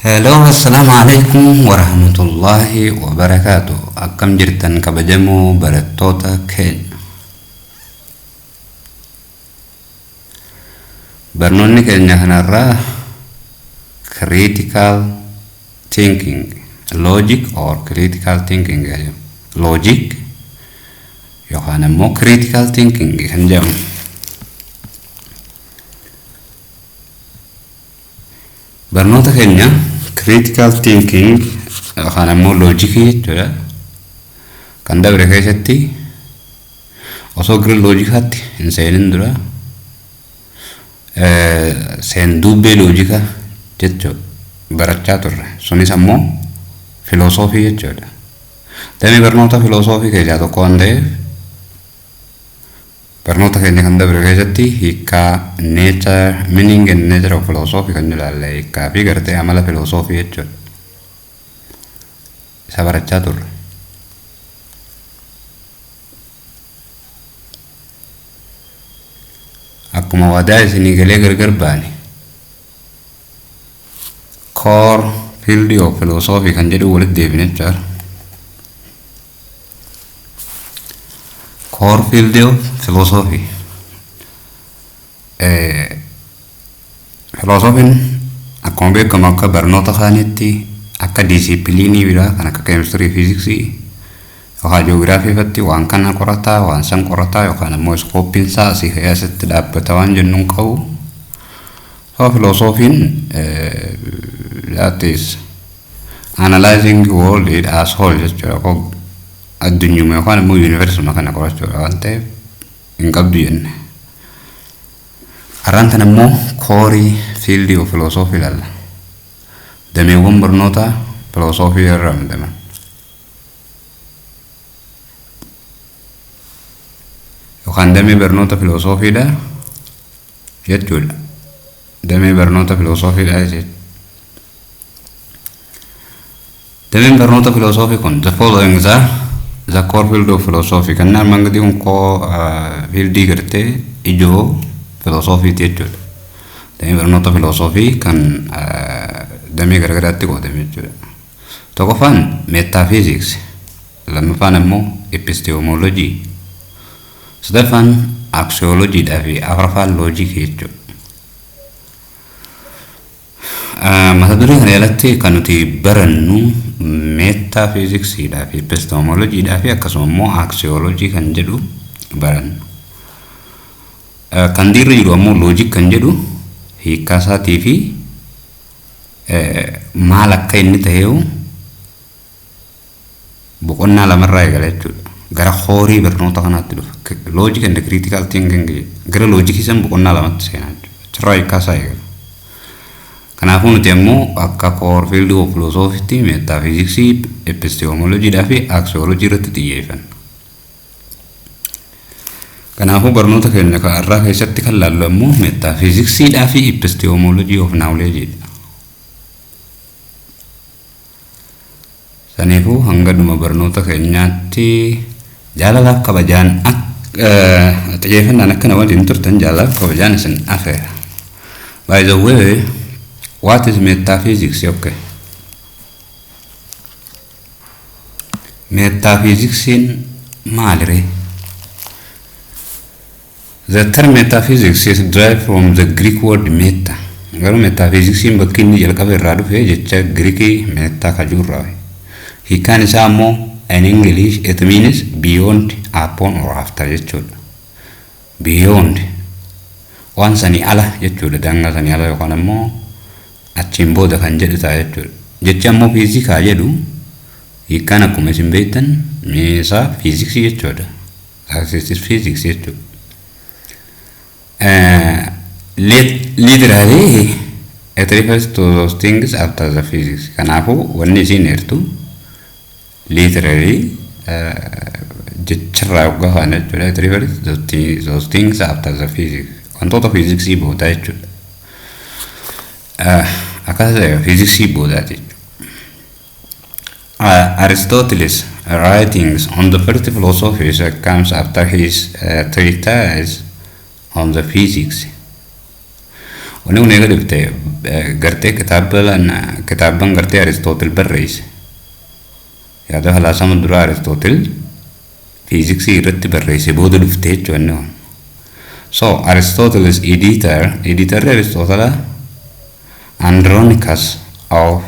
Hello, assalamu alaikum warahmatullahi wabarakatuh. Akkam jirtan kabajamoo barattoota keenya? Barnoonni keenya kanarraa critical thinking, logic or critical thinking jedhama. Logic yookaan immoo critical thinking kan jedhamu. Barnoota keenya critical thinking yookaan immoo loojikii jechuudha. Kan dabre keessatti osoo gara loojikaatti hin seenin dura seenduubbee loojikaa jechuudha barachaa turre. Sunis ammoo filosoofii jechuudha. Damee barnoota filosoofii keessaa tokko waan ta'eef, barnoota keenya kan dabre keessatti hiikkaa, nature, meaning and nature of philosophy kan ilaalle, hiikkaa fi gartee amala filosoofii jechuudha. Isa barachaa turre. Akkuma waadaa isinii galee gargar baane, core field of philosophy kan jedhu walitti deebine jechuudha. Core field of philosophy. Filosoofiin akkuma beekamu akka barnoota kaanitti, akka diisiipiliinii biraa kan akka keemistirii, fiiziksii yookaan ji'oogiraafii irratti waan kana qorataa, waan san qorataa yookaan immoo iskooppiin isaa asii ka'ee asitti dhaabbata waan jennu hin qabu. So filosoofiin, that is analyzing world as whole jechuudha. Addunyuma yookaan immoo yuunivarsiitii kana qorachuudha waan ta'eef hin qabdu jenne. Har'aan tan immoo core field of philosophy ilaalla. Dameewwan barnoota filosoofii irra ramadaman. Yookaan damee barnoota filosoofiidha jechuudha. Damee barnoota filosoofiidha jechuudha. Dameen barnoota filosoofii kun, the following are the core field of philosophy, kan armaan gadii kun core fieldii gartee ijoo filosoofiiti jechuudha. Damee barnoota filosoofii kan damee garagaraatti qoodame jechuudha. Tokkoffaan metaphysics, lammaffaan immoo epistemology, sadaffaan axiologyidhaa fi afuraffaan loojikii jechuudha. Mata duree kana jalatti kan nuti barannu metaphysicsdhaa fi epistemologyidhaa fi akkasuma immoo axiology kan jedhu baranna. Kan diirra jiru ammoo logic kan jedhu hiikkaa isaatii fi maal akka inni ta'eewu boqonnaa lamarraa eegala jechuudha. Gara core barnoota kanaatti dhufa. Logic and critical thinking, gara loojikii san boqonnaa lamatti seenaa jechuudha. Achirraa hiikkaa isaa eegala. Kanaafuu nuti ammoo akka core field of philosophy metaphysicsii, epistemologyidhaa fi axiology irratti xiyyeeffanna. Kanaafuu barnoota keenya irraa keessatti kan laallu ammoo metaphysicsdhaa fi epistemology of knowledge dha. Saniifuu hanga dhuma barnoota keenyaatti jaalalaaf kabajaan xiyyeeffannaan akkana waliin turtan jaalalaaf kabajaan isin afeera. By the way, what is metaphysics? Okay. Metaphysics'n maalire? The term metaphysics is derived from the Greek word meta. Garuu metaphysics'n bakki inni jalqaba irraa dhufe jecha Giriikii meta kajuurraa. Hiikkaan isaa ammoo in English it means beyond, upon or after jechuudha. Beyond, waan sanii ala jechuudha. Daangaa sanii ala yookaan ammoo achiin booda kan jedhu ta'a jechuudha. Jechi ammoo fiizikaa jedhu hiikkaan akkuma isin beektan meesaa fiiziksii jechuudha. Physics jechuudha. Literally it refers to those things after the physics. Kanaafuu wanni isiin eertu literally jecharraa yoggaa faana jechuudha. It refers to those things after the physics. Wantoota fiiziksii boodaa jechuudha. Akkas ta'e, fiiziksii boodaati jechuudha. Aristotle's writings on the first philosophy comes after his treatise on the physics. Wanni kun eega dhufte gartee kitaabban gartee Aristootil barreesse. Yaada falaasama duraa Aristootil fiiziksii irratti barreesse booda dhufte jechuudha inni kun. So Aristotle is editor, editor Aristotle Andronicus of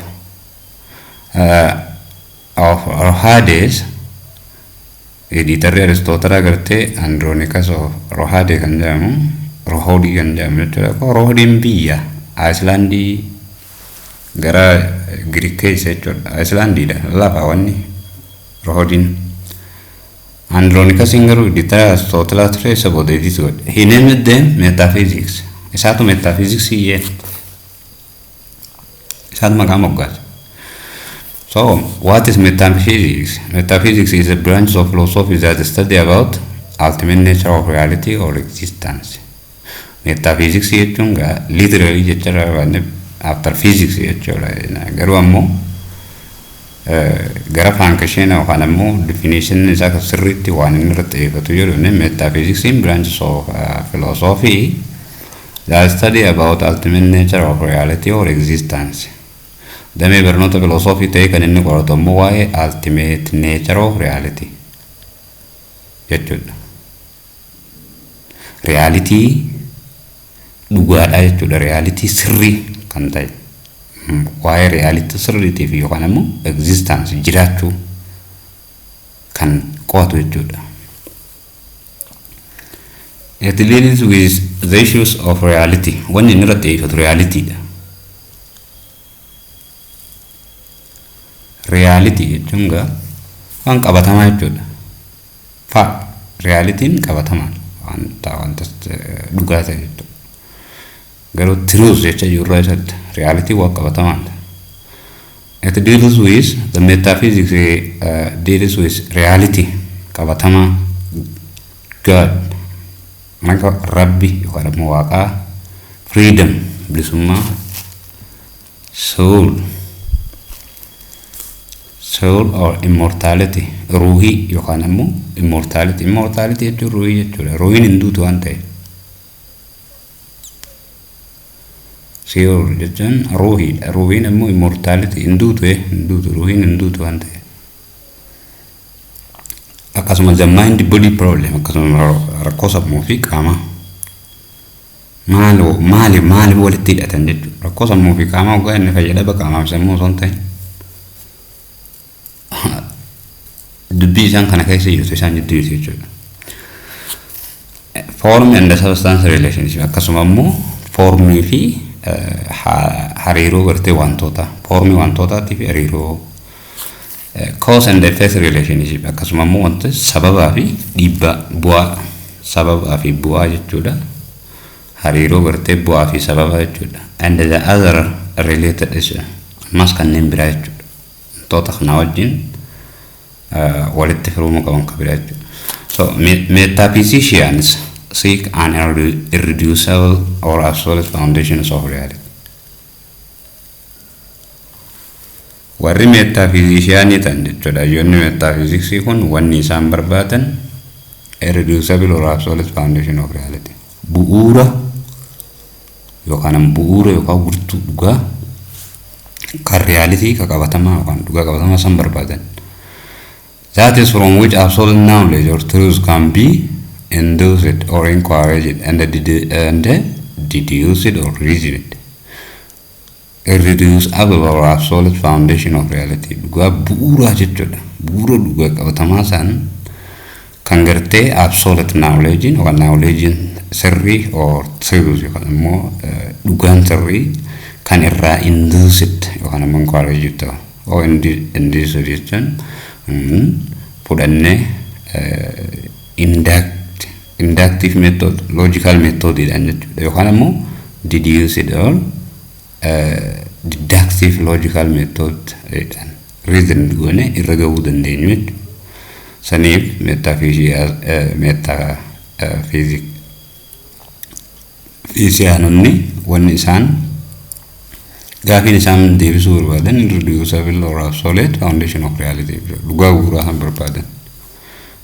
Rhodes, editorri Aristotle agartee Andronicus of Rhodes kan jedhamu, Rohodii kan jedhamu jechuudha. Rohodiin biyya Ayislaandii gara Giriik keessa jechuudha. Ayislaandiidha lafa wanni Rohodiin. Andronicus garuu editor Aristotle ture, isa booda edit godhe. He named them metaphysics. Isaatu metaphysics iyyee. Isaatu maqaa moggaase. So, what is metaphysics? Metaphysics is a branch of philosophy that study about ultimate nature of reality or existence. Metaphysics jechuun gaa literally jecha barbaanne after physics jechuudha. Garuu ammoo gara function yookaan ammoo definition isaa kan sirriitti waan inni irratti xiyyeeffatu jedhu, metaphysics branch of philosophy that study about ultimate nature of reality or existence. Damee barnoota filosoofii ta'ee kan inni qoratu ammoo waa'ee ultimate nature of reality jechuudha. Reality dhugaadha jechuudha. Reality sirrii kan ta'e. Waa'ee reality sirriitiif yookaan ammoo existence, jiraachuu kan qo'atu jechuudha. It deals with the issues of reality. Wanni inni irratti xiyyeeffatu realityidha. Reality jechuun gaa waan qabatamaa jechuudha. Realityin qabatamaa wanta dhugaa ta'e jechuudha. Garuu truth jecha jirraa isatti reality waan qabatamaadha. It deals with the metaphysics, deals with reality qabatamaa, God, maqaa rabbi yookaan ammoo waaqaa, freedom, bilisummaa, soul or immortality, ruuhii yookaan ammoo immortality. Immortality jechuun ruuhii jechuudha. Ruuhiin hin duutu waan ta'eef. Soul jechuun ruuhiidha. Ruuhiin ammoo immortality, hin duutu, hin duutu, ruuhiin hin duutu waan ta'eef. Akkasuma the mind body problem, akkasuma rakkoo sammuu fi qaamaa. Maali maali maali walitti hidhatan jechuudha. Rakkoo sammuu fi qaamaa hoggaa inni fayyadama qaamaa fi sammuu osoo hin ta'in, dubbii isaan kana keessa jirtu isaan jidduu jirtu jechuudha. Form and substance relationship, akkasuma immoo foormii fi hariiroo gartee wantoota, foormii wantootaatii fi hariiroo, cause and effect relationship, akkasuma immoo wanta sababaa fi dhiibbaa, bu'aa, sababaa fi bu'aa jechuudha. Hariiroo gartee bu'aa fi sababa jechuudha. And the other related issue, ammas kanneen biraa jechuudha. Wantoota kana wajjin walitti firooma qaban kan biraa jechuudha. So metaphysicians seek an irreducible or absolute foundations of reality. Warri metaphysicianii ta'an jechuudha. Hayyoonni metaphysicsii kun wanni isaan barbaadan irreducible or absolute foundation of reality. Bu'uura yookaan bu'uura yookaan wirtuu dhugaa kan reality ka qabatamaa yookaan dhugaa qabatamaa san barbaadan. That is from which absolute knowledge or truth can be induced or encouraged and deduced or reasoned. Irreducible or absolute foundation of reality. Dhugaa bu'uuraa jechuudha. Bu'uura dhugaa qabatamaa san kan gartee absolute knowledge yookaan knowledge sirrii or truth yookaan immoo dhugaan sirrii kan irraa induced yookaan immoo encouraged ta'u. Or induced jechuun fudhannee inductive method, logical method jedhan jechuudha, yookaan immoo deduced or deductive logical method jedhan reason goone irra gahuu dandeenyu jechuudha. Saniif metaphysicianonni wanni isaan gaafiin isaan deebisuu barbaadan irreducible or absolute foundation of reality, dhugaa bu'uuraa kan barbaadan.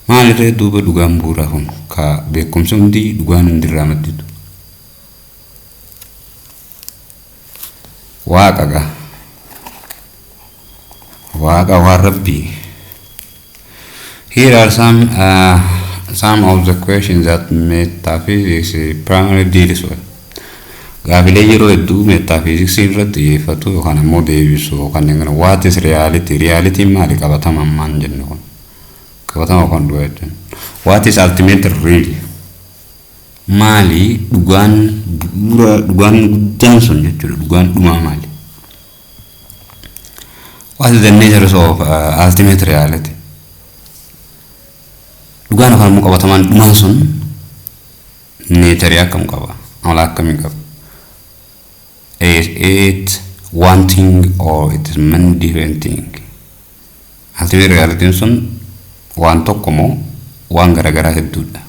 Maalirree duuba dhugaan bu'uuraa kun ka beekumsi hundi, dhugaan hundi irraa madditu? Waaqa gaa. Waaqa waan Rabbii. Here are some of the questions that metaphysics primarily deals with. Gaafilee yeroo hedduu metaphysics irratti xiyyeeffatu yookaan ammoo deebisu kanneen kana. What is reality? Reality maali qabatama ammaan jennu kun? Qabatama kun dhugaa jechuun. What is ultimate real? Maali dhugaan bu'uura, dhugaan guddaan sun jechuudha? Dhugaan dhumaa maali? What is the nature of ultimate reality? Dhugaan yookaan immoo qabatamaan dhumaan sun nature akkam qaba? Amala akkamii qaba? Is it one thing or it is many different thing? Ultimate reality sun waan tokko moo waan garaagaraa hedduudha?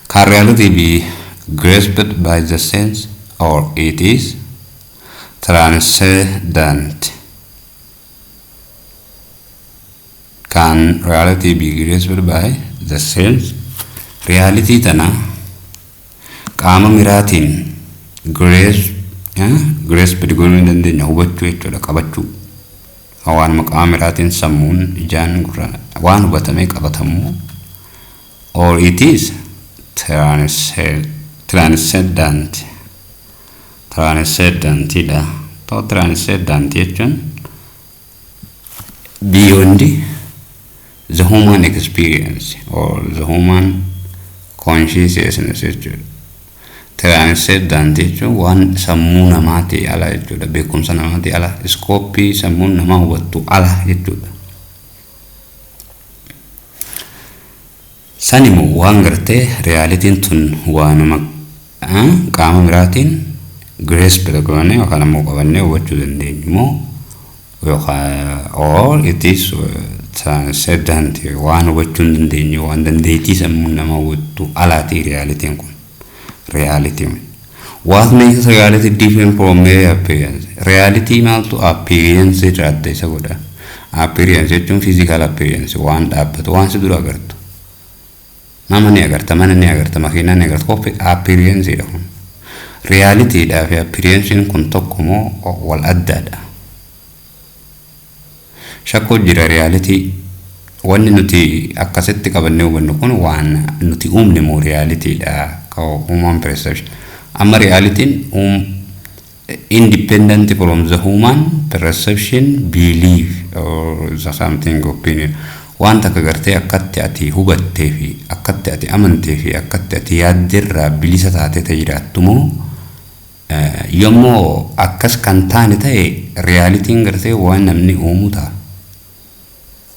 Can reality be grasped by the sense or it is transcendent? Can reality be grasped by the sense? Reality tana qaama miraatiin grasped godhuu hin dandeenya, hubachuu jechuudha, qabachuu. Waan qaama miraatiin, sammuun, ijaan, gurraan waan hubatamee qabatamu, or it is transcendent? Transcendentidha. To transcendent jechuun beyond the human experience or the human consciousness jechuudha. Transcendent jechuun waan sammuu namaatii ala jechuudha. Beekumsa namaatii ala, scope sammuun namaa hubattu ala jechuudha. San immoo waan gartee realitiin tun waanuma qaama biraatiin grasp goonee yookaan ammoo qabannee hubachuu dandeenyu moo yookaan or it is transcendent, waan hubachuu hin dandeenyu, waan dandeettii sammuun namaa hubattu alaati realitiin kun. Reality. What makes reality different from mere appearance? Reality maaltu appearance irraa adda isa godha? Appearance jechuun physical appearance, waan dhaabbatu, waan si dura agartu. Nama ni agarta, mana ni agarta, makiinaa ni agarta, kophee appearance dha kun. Reality dhaa fi appearance kun tokko moo wal addaadha? Shakkoo jira reality. Wanni nuti akkasitti qabannee hubannu kun waan nuti uumne moo reality dha? Ka human perception. Amma realitiin independent from the human perception, belief or the something opinion. Waan takka gartee akkatti ati hubattee fi akkatti ati amantee fi akkatti ati yaaddirraa bilisa taatee ta jiraattu moo, yommuu akkas kan taane ta'e realitiin gartee waan namni uumu ta'a.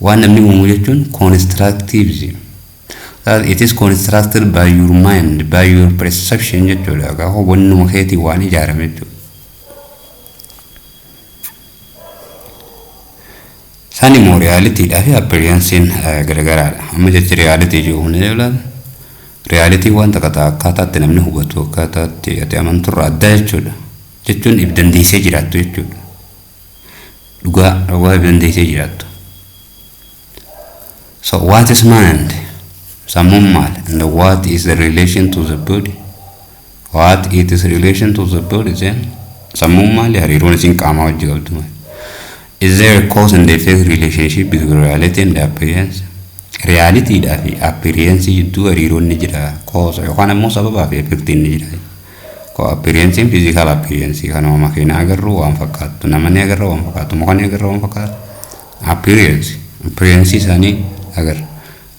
Waan namni uumu jechuun constructivism. That it is constructed by your mind, by your perception jechuudha. Gaafa wannuma keetii waan ijaarame jechuudha. Isaan immoo realityidhaa fi appearance'n garagaraadha. Amma jechi reality jiru kun ilaala. Reality waan takka ta'a akkaataatti namni hubatu, akkaataatti ati amanturraa adda jechuudha. Jechuun if dandeessee jiraattu jechuudha. Dhugaa dhugaa if dandeessee jiraattu. So what is mind? Sammuun maal? And what is the relation to the body? What it is relation to the body then? Sammuun maali? Hariiroon isin qaamaa wajji qabdu maali? Is there a cause and effect relationship between reality and appearance? Reality dhaa fi appearance jidduu hariiroon ni jira. Cause yookaan ammoo sababaa fi effect ni jira. Ko appearance, physical appearance kanuma makiinaa agarru waan fakkaattu, nama ni agarra waan fakkaattu, muka ni agarra waan fakkaattu. Appearance isaanii agarra.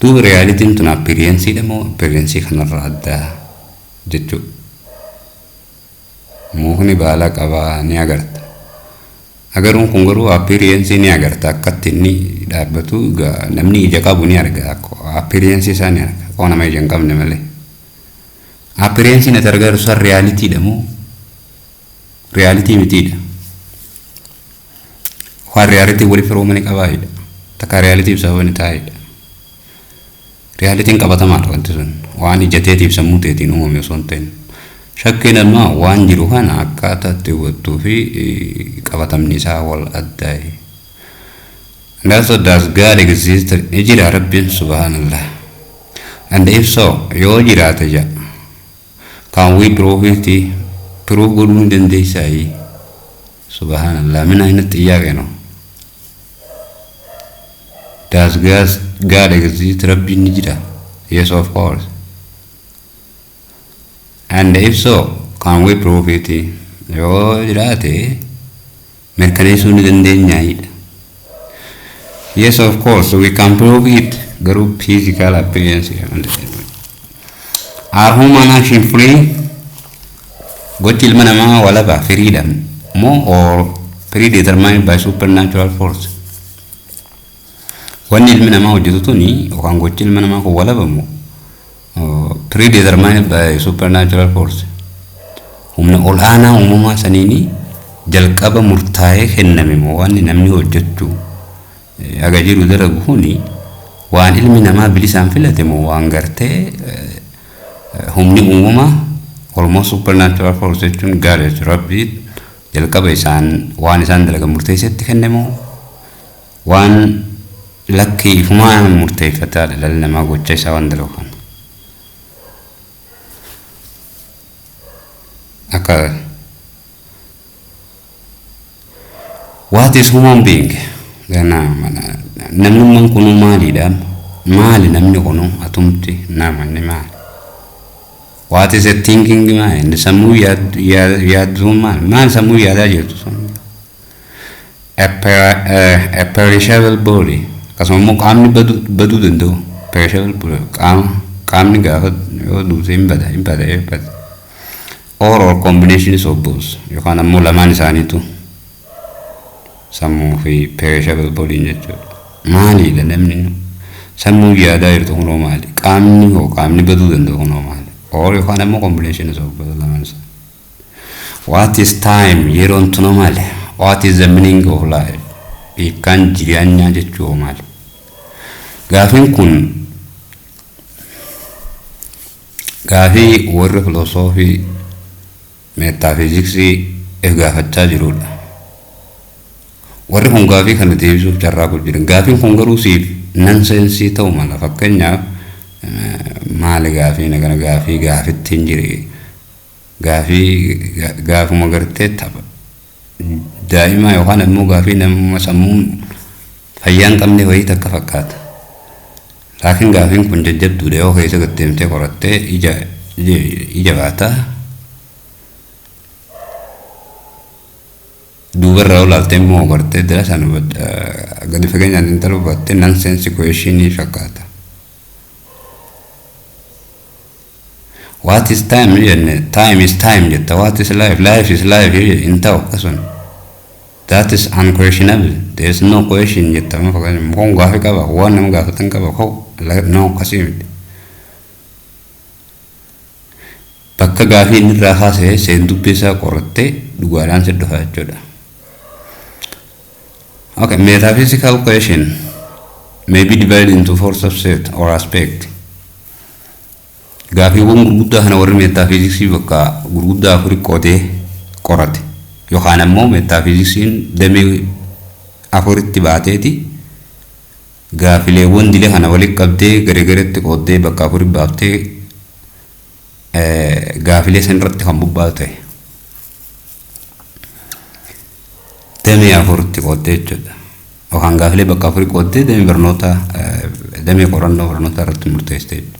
Duuba realitiin tun appearance dha moo appearance kanarraa addaa jechuudha. Mukni baala qabaa ni agarta. Agaruun kun garuu appearance ni agarta, akkatti inni dhaabbatu namni ija qabu ni arga, appearance isaa ni arga, koo nama ija hin qabne malee. Appearance ati argaa sun reality dha moo reality mitiidha? Waan reality waliif firooma ni qabaayidha. Takka reality sababa ni taa'edha. Realitiin qabatamaadha, wanti sun waan ija teetiif sammuu teetiin uumame osoo hin ta'in. Shakkiin ammaa waan jiru kana akkaataa itti hubattuu fi qabatamni isaa wal addaa'e. And also, does God exist? Ni jira Rabbiin? Subhanallah. And if so, yoo jiraate jedha. Can we prove it? Prove godhuu ni dandeessaayi? ሱብሃንአላህ፣ ምን አይነት ጥያቄ ነው? Does God exist? Rabbiin ni jira? Yes, of course. And if so, can we prove it? Yoo jiraate mirkaneessuu ni dandeenyaayidha. Yes, of course, we can prove it. Garuu physical appearance. Are human action free? Gochi ilma namaa walaba, freedom moo or predetermined by supernatural force? Wanni ilmi namaa hojjetu tuni yookaan gochi ilma namaa kun walaba moo predetermined by supernatural force? Humna ol aanaa uumamaa saniini jalqaba murtaa'ee kenname moo wanni namni hojjechuu haga jiru dalagu kuni waan ilmi namaa bilisaan filate moo waan gartee humni uumamaa, almost supernatural force jechuun gaarii jechuudha, Rabbii jalqaba isaan waan isaan dalagan murteessetti kenne moo waan lakkii ifumaa murteeffataa dhalli namaa gocha isaa waan dalagu kana. Akka what is human being? Namnummaan kunuu maalidha? Maali namni kunuu atumti nama inni maali? What is a thinking mind? Sammuu yaadduun maali? Maal sammuu yaadaa jirtu sun? A perishable body. Akkasuma immoo qaamni baduu danda'u. Perishable body. Qaama qaamni gaafa yoo duute hin bada, hin bada, hin bada. Or combinations of both. Yookaan ammoo lamaan isaaniitu sammuu fi perishable body jechuudha. Maalidha namni sammuu yaadaa jirtu kunoo maali? Qaamni hoo qaamni baduu danda'u kunoo maali? Or yookaan ammoo combinations of both, lamaan isaa. What is time? Yeroon tunoo maali? What is the meaning of life? Hiikkaan jireenyaa jechuu hoo maali? Gaafiin kun gaafii warri filosoofii meetaafiiziksii if gaafachaa jirudha. Warri kun gaafii kana deebisuuf carraaquu jiran. Gaafiin kun garuu siif nonsense ta'uu mala. Fakkeenyaaf, maali gaafii kana, gaafii gaafitti hin jire, gaafii gaafuma gartee tapha daa'ima yookaan ammoo gaafii namuma sammuun fayyaa hin qabne wayii takka fakkaata. Laakiin gaafiin kun jajjabduudha, yoo keessa gad deemtee qorattee ija baata. Duubarraa ilaaltee immoo gartee dila sana gadi fageenyaan xiinxaluu baattee nonsense questionii fakkaata. What is time jenne, time is time jetta. What is life? Life is life hin ta'u akkasuma. That is unquestionable. There is no question jetta. Kun gaafii qaba, waan nama gaafatan qaba, koo no, akkasii miti. Bakka gaafii inni irraa haasa'e seen dubbii isaa qorattee dhugaadhaan si dhufa jechuudha. Okay, metaphysical question may be divided into four subsets or aspect. Gaafiiwwan gurguddaa kana warri meetaafiiziksii bakka gurguddaa afuri qoodee qorate, yookaan ammoo meetaafiiziksiin damee afuritti baateeti gaafileewwan dile kana walitti qabdee garee gareetti qooddee bakka afuri baaftee gaafilee san irratti kan bobbaatu ta'e. Damee afuritti qooddee jechuudha. Yookaan gaafilee bakka afurii qooddee damee barnoota, damee qorannoo barnoota irratti murteessite jechuudha.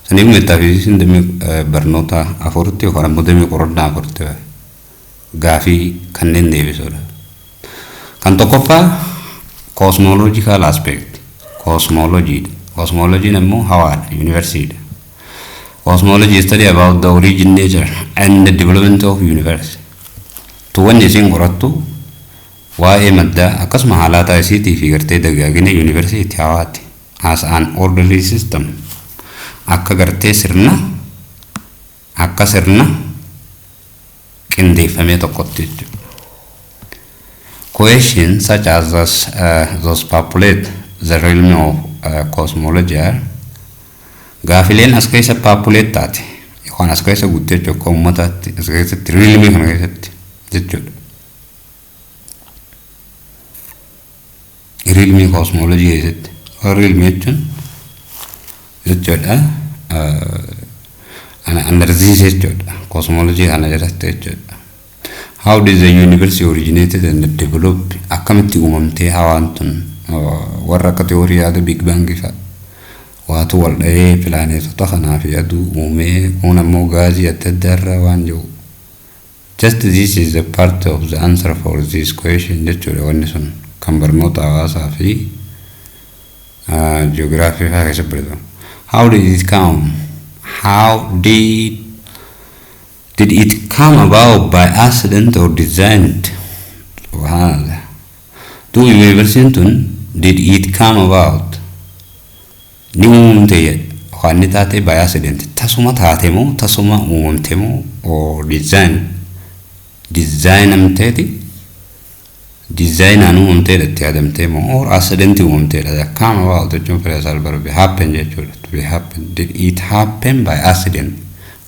Saniif meetaafiiziksiin damee barnoota afuritti yookaan ammoo damee qorannaa afuritti gaafii kanneen deebisuudha. Kan tokkoffaa cosmological aspect, cosmology. Cosmology immoo hawaadha, university. Cosmology study about the origin, nature and the development of universe. Tu wanni isiin qorattu waa'ee maddaa akkasuma haalaataa isiitii fi gartee dagaagina university hawaati as an orderly system, akka gartee sirna, akka sirna qindeeffamee tokkotti jechuudha. Questions such as those populate the realm of cosmology are, gaafileen as keessa populate taate yookaan as keessa guuttee jechuudha, akka uummataatti as keessatti, realmii kana keessatti jechuudha. Realmii cosmology keessatti, realmii jechuun jechuudha under this jechuudha, cosmology kana jalatti jechuudha. How did the universe originated and develop? Akkamitti uumamtee hawaan tun? Warra akka teoorii yaada Big Bang fa'a. Waatu wal dhahee pilaaneetota kanaa fi aduu uumee, kun ammoo gaazii adda addaa irraa waan jiru. Just this is a part of the answer for this question jechuudha. Wanni sun kan barnoota hawaasaa fi jiyoogiraafii fa'aa keessatti baratamu. How did it come? How did it come about, by accident or designed? Subhanallah. Duuba yuunivarsiitiin tun did it come about, ni uumamte jedha, yookaan ni taate, by accident, tasuma taate moo, tasuma uumamte moo, or design, designamteeti, designaan uumamteedha itti yaadamtee moo, or accident uumamteedha? Come about jechuun phrasal verb, happen jechuudha, to be happen. Did it happen by accident?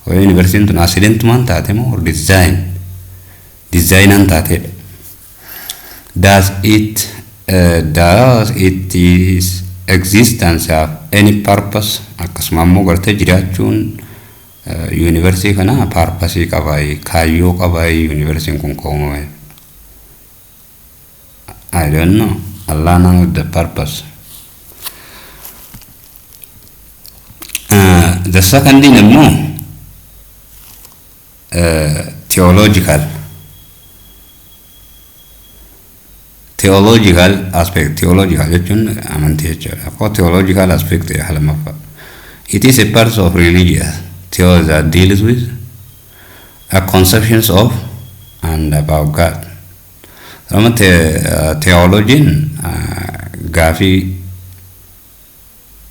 Or yuunivarsiitiin tun accidentumaan taate moo, or designaan taateedha? Does it is existence have any purpose? Akkasuma ammoo gartee jiraachuun yuunivarsiitii kana purpose qabaa, kaayyoo qabaa yuunivarsiitiin kun ka uumame? I don't know. Allah knows the purpose. The second thing immoo theological aspect. Theological jechuun amantii jechuudha. Akkoo theological aspect lammaffaa. It is a part of religious theology that deals with a conceptions of and about God. Sama theologiin gaafii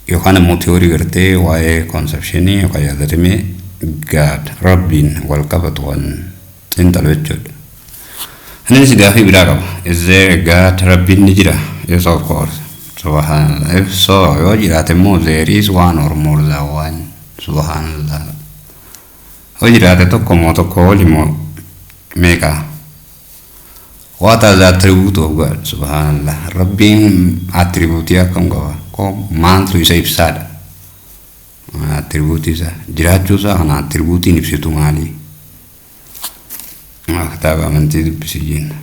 yookaan immoo theory gartee waa'ee conceptionii yookaan yaadatamee God, Rabbiin wal qabatu waan xiinxalu jechuudha. Innis gaafii biraa qaba. Is there a God? Rabbiin ni jira? Yes, of course. Subhanallah. If so, yoo jiraate immoo, there is one or more than one? Subhanallah. Yoo jiraate tokko moo tokko oli moo meeqa? What are the attribute of God? Subhanallah. Rabbiin attribuutii akkam qaba? Koo maaltu isa ibsaadha? Attribuutii isaa jiraachuu isaa kana attribuutiin ibsitu maali? Kitaaba amantii dubbisi jenna.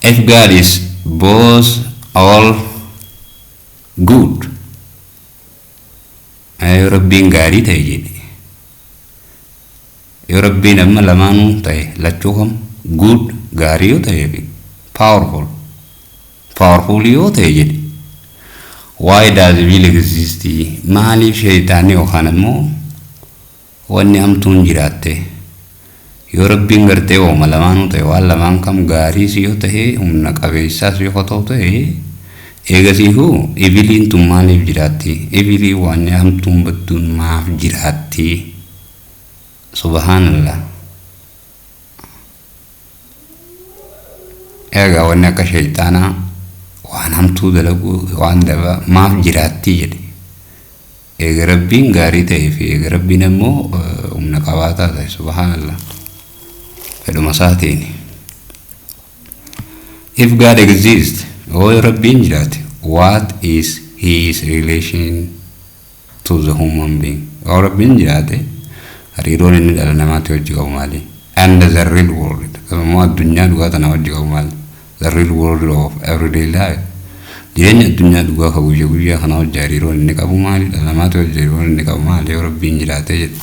If God is both all good, yoo Rabbiin gaarii ta'e jedhe, yoo Rabbiin amma lamaanuu ta'e, lachuu kam, good, gaarii yoo ta'e fi powerful, powerful yoo ta'e jedhe, why does evil exist? Maaliif sheeyitaanni yookaan immoo wanni hamtuun jiraatte? Yoo Rabbiin gartee ooma lamaanuu ta'e, waan lamaan kam, gaariis yoo ta'e, humna qabeessaas yoo ta'u ta'e, eegasiifuu eviliin tun maaliif jiraatti? Evilii, waan hamtuun badduun maaf jiraatti? Subhaanallah. Egaa wanni akka sheeyxaanaa waan hamtuu dalaguu, waan daba maaf jiraatti jedhe, eega Rabbiin gaarii ta'ee fi eega Rabbiin ammoo humna qabaataa ta'e. Subhaanallah, fedhuma isaatiin. If God exists, yoo Rabbiin jiraate, what is his relation to the human being? Yoo Rabbiin jiraate, hariiroon inni dhala namaatti wajji qabu maali? And the real world, akkasuma addunyaa dhugaa tana wajji qabu maali? The real world of everyday life, jireenya addunyaa dhugaa ka guyyaa guyyaa kana wajji hariiroon inni qabu maali? Dhala namaatti wajji hariiroon inni qabu maali, yoo Rabbiin jiraate jedhe?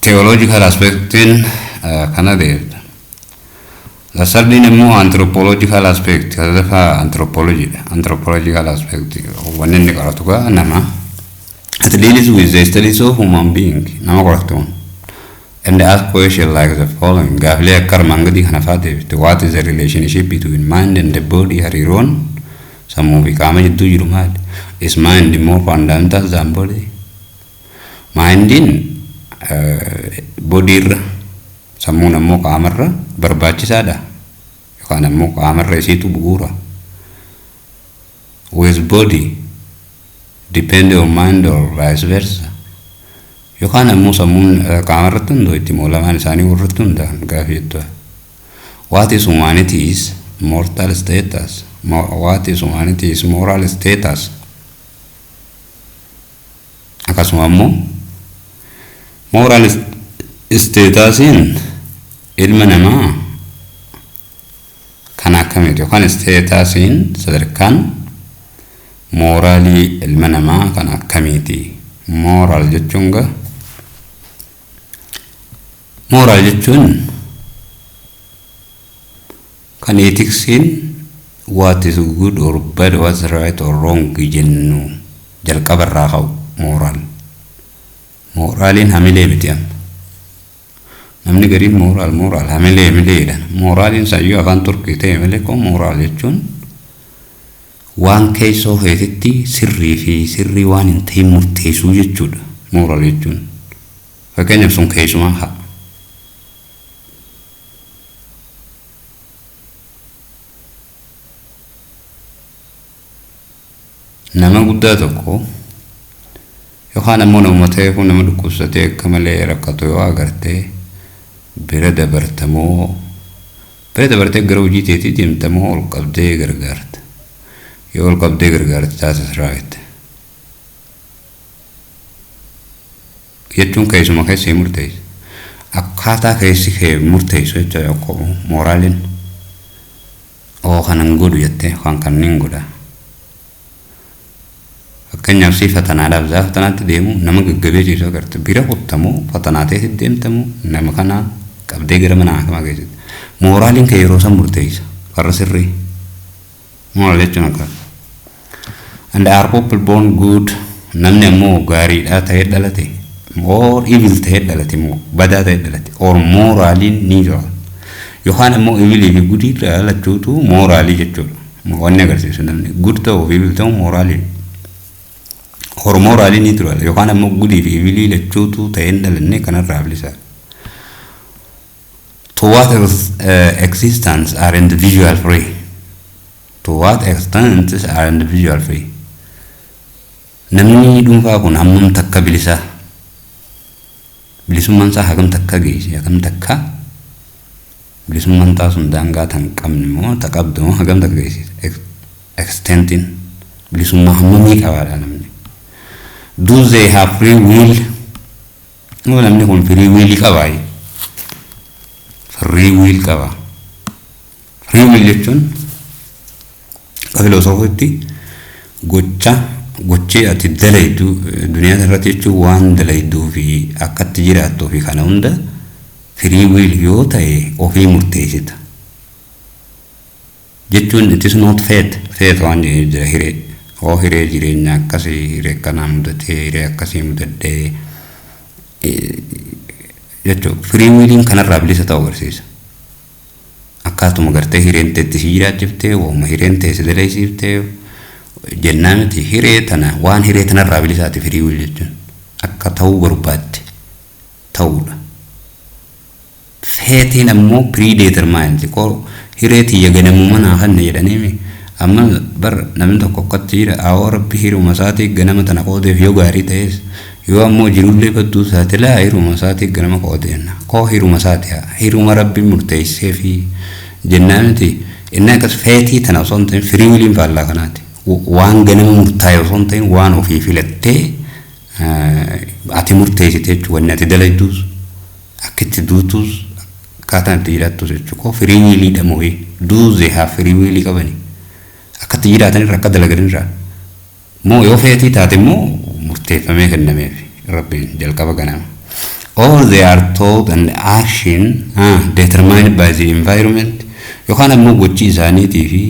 Theological aspectiin kana deebita. The third immoo anthropological aspect, sadaffaa anthropology dha. Anthropological aspect, wanni inni qoratu gaa nama. It deals with the studies of human being, nama qoratu. And ask question like the following. Gaafilee akka armaan gadii kana fa'aa deebiste. What is the relationship between mind and the body? Hariiroon sammuu fi qaama jidduu jiru maali? Is mind more fundamental than body? Mindiin body irra, sammuun ammoo qaamarra barbaachisaadha yookaan ammoo qaamarra isiitu bu'uura? With body depend on mind or vice versa? Yookaan ammoo sammuun qaamarratti hundooyti moo lamaan isaanii warratti hundaa'an gaafii jettu. What is humanity's mortal status? What is humanity's moral status? Akkasuma ammoo Moral statusiin ilma namaa kan akkamiiti yookaan statusiin sadarkaan mooraalii ilma namaa kan akkamiiti? Moral jechuun gaa moral jechuun kan ethicsiin what is good or bad, what is right or wrong jennu jalqaba irraa ka'u moral. Moraaliin hamilee miti amma. Namni gariin moral moral hamilee hamilee jedhan. Moraaliin sayyoo afaan Turkii ta'e malee kun moral jechuun waan keessoo keetitti sirrii fi sirrii waan hin ta'in murteessuu jechuudha. Moral jechuun. Fakkeenyaaf sun keessumaa ha'a. Nama guddaa tokko yookaan ammoo nama ta'e kun nama dhukkubsatee akka malee rakkatu yoo agartee bira dabartamoo bira dabartee gara hojii teetii deemtamoo ol qabdee gargaarta. Yoo ol qabdee gargaarte taasisa right. Jechuun keessuma keessa hin murteessu. Akkaataa keessi kee murteessu jechuudha yookaan mooraaliin. Oo kanan godhu jettee yookaan kanneen godha. Fakkeenyaaf si fatanaadhaaf zaa fatanaatti deemu nama gaggabee ciisu agarte bira kuttamoo fatanaa ta'e deemtamoo nama kana qabdee gara mana haakamaa geessite. Mooraaliin kee yeroo san murteessa karra sirrii. Moral jechuun akka. And are people born good? Namni ammoo gaariidhaa ta'ee dhalate or evil ta'ee dhalate immoo badaa ta'ee dhalate or moraaliin ni jira. Yookaan ammoo evilii fi goodii dhalachuutu mooraalii jechuudha. Wanni agarsiisu namni good ta'uu fi evil ta'uu mooraalii. Or moraalii ni tura yookaan ammoo goodii fi evilii lachuutu ta'ee hin dhalanne kanarraa bilisa. To what existence are individual free? To what extent are individual free? Namni dhuunfaa kun hammam takka bilisaa? Bilisummaan isaa hagam takka geesse? Hagam takka bilisummaan isaa sun daangaa tan qabne moo ta qabdu moo hagam takka geesse? Extentiin bilisummaa hammamii qabaadha namni? Do they have free will? Moo namni kun free will qabaa? Free will qaba. Free will jechuun akka filosoofiitti gocha gochee ati dalaydu duniyaa irratti jechuun waan dalayduu fi akkatti jiraattuu fi kana hunda free will yoo ta'e ofii murteessita. Jechuun it is not fate. Fate waan jedhee jira hiree. Oo hiree jireenya akkasii hiree akkanaa mudatee hiree akkasii mudadhee jechuudha. Free williin kanarraa bilisa ta'uu agarsiisa. Akkaatuma gartee hireen teetti si jiraachiftee waanuma hireen tee si dalaysiiftee jennaa miti hiree tana waan hiree tanarraa bilisaati free will jechuun akka ta'uu barbaadde ta'uudha. Fateiin ammoo predetermined hiree tiyya ganamuma naa kanna jedhanii amma bar namni tokko akkatti jira awoo rabbi hiruma isaatii ganama tana qoodeef yoo gaarii ta'es yoo ammoo jirullee badduu isaati laa hiruma isaatii ganama qoodeenna koo hiruma isaati hiruma rabbi murteessee fi jennaa miti inni akkas fateii tana osoo hin ta'in free williin faallaa kanaati waan ganama murtaa'e osoo hin ta'in waan ofii filattee ati murteessite jechuudha wanni ati dalagduus akka itti duutus akkaataan itti jiraattus jechuudha koo free williidha moo'ee do they have free willii qabani akkatti jiraatanirra akka dalaganirra moo yoo fateii taate immoo murteeffamee kennameef rabbiin jalqaba ganama. All they are thought and action determined by the environment yookaan ammoo gochi isaaniitii fi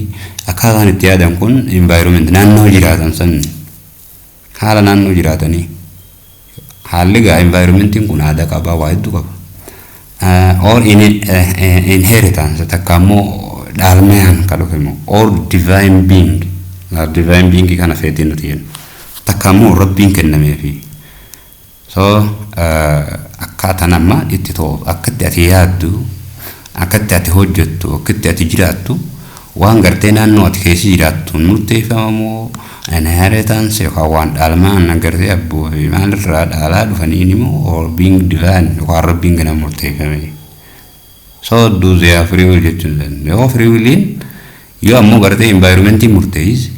akkaataan itti yaadan kun environment naannoo jiraatan san haala naannoo jiraatanii haalli gaa environmentiin kun aadaa qabaa waa hedduu qaba. Or in, inheritance takka ammoo dhaalmayaan kan dhufe immoo or divine being divine being kana fateiin nuti jennu takka ammoo rabbiin kennameefi so akkaataan amma itti ta'u akkatti ati yaaddu akkatti ati hojjettu akkatti ati jiraattu waan gartee naannoo ati keessa jiraattu murteeffamamoo inheritance yookaan waan dhaalmaan gartee abboo fi maalirraa dhaalaa dhufaniin immoo or being divine yookaan rabbiin gana murteeffame. So do they have free will jechuun danda'u. Yoo free williin yoo ammoo gartee environmentii murteessise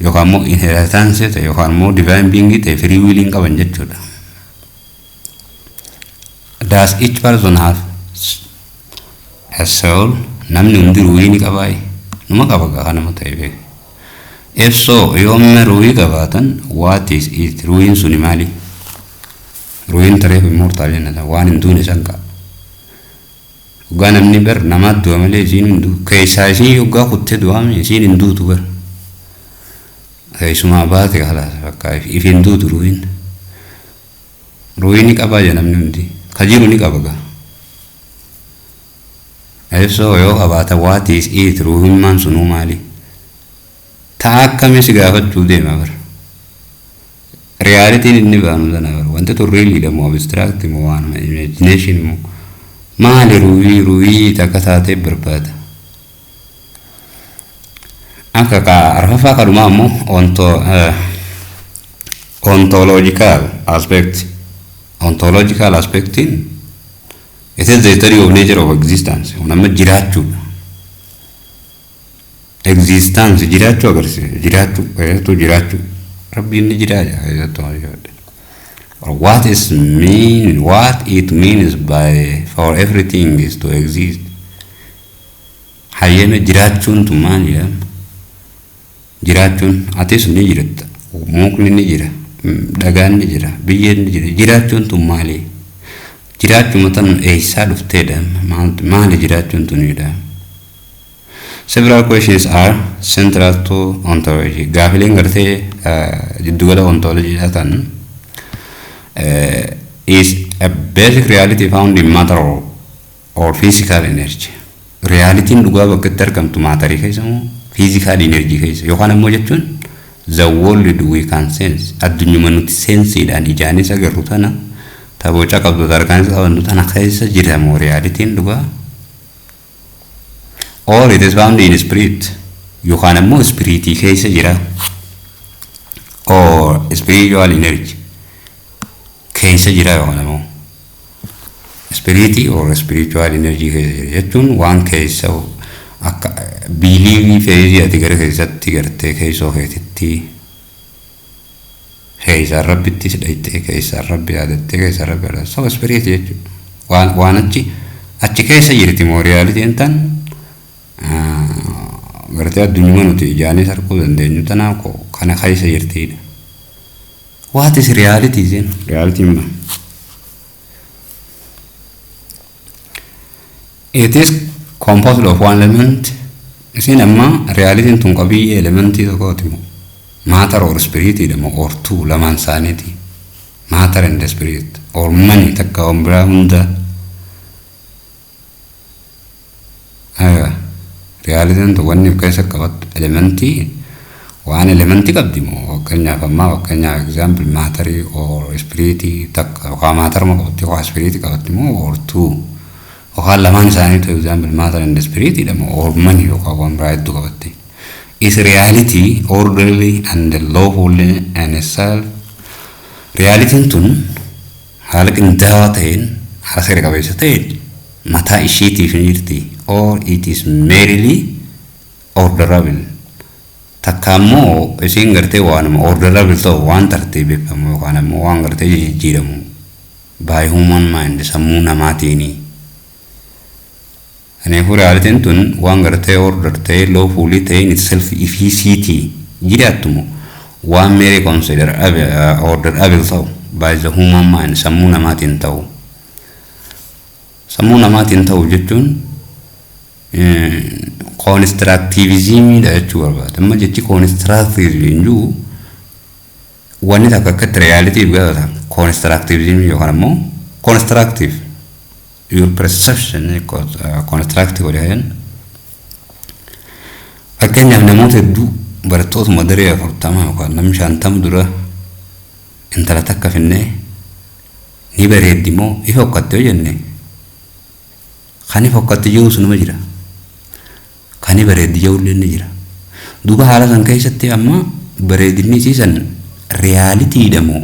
yookaan ammoo inheritance ta'e yookaan ammoo divine being ta'e free williin qaban jechuudha. Does each person have a soul? Namni hundi ruuhii ni qabaa? Numa qaba gaa nama ta'e beeku. If so, yooma ruuhii qabaatan, what is it? Ruuhiin suni maali? Ruuhiin tareef immortal jenna, waan hin duune san qaba. Hoggaa namni bar namaatti du'a malee isiin hin duutu. Keessaa isiin hoggaa kuttee du'aame isiin hin duutu bar. Keessumaa baate khalaas bakka if hin duutu ruuhiin. Ruuhii ni qabaa jira namni hundi. Ka jiru ni qaba gaa. If so, yoo qabaata, what is it? Ruuhummaan sunuu maali? Ta'a akkamii si gaafachuu deema bar. Realityn inni baanu sana bar. Wanti tun realiidha moo abstract moo waanuma imagination moo maali ruuhii takka taatee barbaada. Akka ka arfaffaa kadhumaa ammoo ontological aspect. Ontological aspectiin, it is the study of nature of existence. Kun amma jiraachuudha. Existence jiraachuu agarsiisa. Jiraachuu keessattuu jiraachuu. Rabbiin ni jiraa jira keessattuu. Or what is mean what it means by for everything is to exist. Hayyame, jiraachuun tun maal jedhama? Jiraachuun, atis ni jiratta, mukni ni jira, dhagaan ni jira, biyyeen ni jira. Jiraachuun tun maali? Jiraachuma tan eessaa dhufteedha? Maali jiraachuun tunidha? Several questions are central to ontology. Gaafileen gartee jiddugala ontology tan is a basic reality found in matter or physical energy. Realityn dhugaa bakka itti argamtu matterii keessa moo physical energy keessa, yookaan ammoo jechuun the world we can sense, addunyuma nuti senseiidhaan ijaanis agarru tana, ta boca qabdu, ta harkaanis qabannu tana keessa jira moo realityn dhugaa, or it is found in spirit, yookaan ammoo spiritii keessa jira, or spiritual energy keessa jira, yookaan ammoo spiritii or spiritual energy keessa jira jechuun waan keessa akka beliefii faithii ati gara keessatti gartee keessoo keetitti keessaan rabbitti si dhayxee, keessaan rabbi yaadattee, keessaan rabbi yaadattee, so spirit jechuudha. Waan achi keessa jirti moo realityn tan gartee addunyuma nuti ijaanis arguu dandeenyu tanaa kana keessa jirtidha. What is reality then? Reality ma? It is composed of one element. Isin amma realityn tun qabiyyee elementii tokkooti moo? Matter or spirit moo or two, lamaan isaaniiti? Matter and spirit or many, takka waan biraa hunda. Aywa. Realityn tun wanni of keessa qabattu elementii waan elementii qabdi moo, fakkeenyaaf ammaa fakkeenyaaf example matterii or spiritii takka yookaan matteruma qabatti yookaan spiritii qabatti moo or two yookaan lamaan isaaniitu, example matter and spirit moo or many, yookaan waan biraa hedduu qabatti. Is reality orderly and lawful and itself? Realityn tun haala qindaa'aa ta'een, haala seera qabeessa ta'een mataa ishiitiif ni jirti, or it is merely orderable, takka ammoo isiin gartee waanuma orderable ta'u, waan tartiibeffamu yookaan ammoo waan gartee jijjiiramu by human mind, sammuu namaatiini. Kanaafuu realityn tun waan gartee order ta'ee, lawfully ta'een itself ifiisiitii jiraattumo waan merely consider orderable ta'u by the human mind, sammuu namaatiin ta'u. Sammuu namaatiin ta'u jechuun constructivismiidha jechuu barbaada. Amma jechi constructivism jiru wanni takka akkatti realityf gaafata constructivism yookaan ammoo constructive your perception constructive godhan. Fakkeenyaaf namoota hedduu, barattootuma daree 40 yookaan namni 50 dura intala takka finnee ni bareeddi moo ifa hokkatte yoo jenne, kan ifa hokkatte jiru sunuma jira, kan ni bareeddi jiru ni jira. Duuba haala san keessatti amma bareedinni isiisan realityidha moo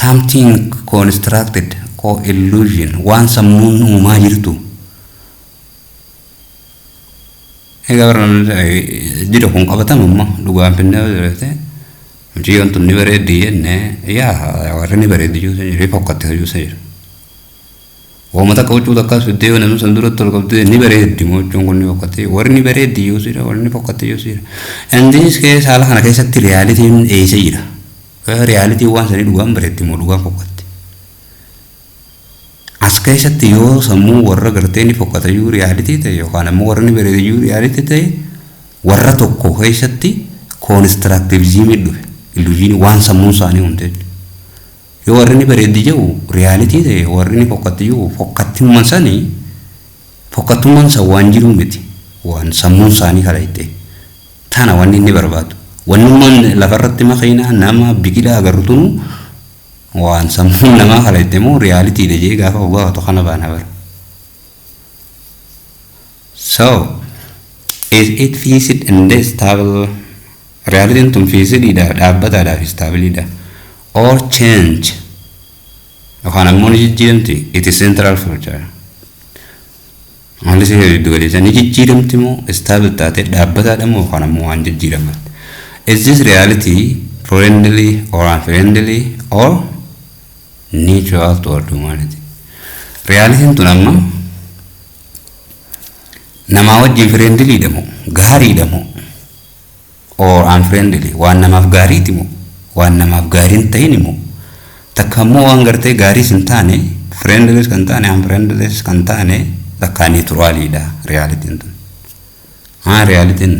something constructed or illusion, waan sammuun uumaa jirtu? Egaa bara jira kun qabatama amma dhugaan finnee yoo mucayyoon tun ni bareeddi jenne, yaa warri ni bareeddi jiru jira, ifa hokkatte jiru jira. Uummata akka huccuu takkaas fiddee yoo namni san duratti ol qabdee, ni bareeddi moo huccuun kun ni fokkatti? Warri ni bareeddi yoo siidha, warri ni fokkatti yoo siidha. In this case, haala kana keessatti realityn eessa jira? Realityn waan sanii dhugaan bareeddi moo dhugaan fokkatti? As keessatti yoo sammuu warra gartee ni fokkata iyyuu reality ta'e, yookaan ammoo warra ni bareeda iyyuu reality ta'e, warra tokko keessatti constructivismii dhufe, illusionii waan sammuun isaanii uumte jechuudha. Yoo warri ni bareeddi jedhu reality ta'e, warri ni fokkatti iyyuu fokkattummaan sanii, fokkattummaan san waan jiruu miti, waan sammuun isaanii kalaqxe tana. Wanni inni barbaadu, wannummaan lafarratti makiinaa, nama, biqilaa agarru tunu waan sammuun namaa kalaqxe moo realitydha jee gaafa gaafatu kana baana bara. So, is it fixed and stable? Realityn tun fixedidha, dhaabbataadhaa fi stableidha. Or change? Yookaan ammoo ni jijjiiramti? It is central feature. Haalli ishee giddu galeessa ni jijjiiramti moo stable taate dhaabbataadha moo yookaan ammoo waan jijjiiraman? Is this reality friendly or unfriendly or neutral toward humanity? Realityn tun amma namaa wajjin friendlyidha moo gaariidha moo or unfriendly, waan namaaf gaariiti moo waan namaaf gaarii hin ta'in moo takka immoo waan gartee gaariis hin taane, friendlys kan taane, unfriendlys kan taane, takka neutralidha realityn tun. Haa, realityn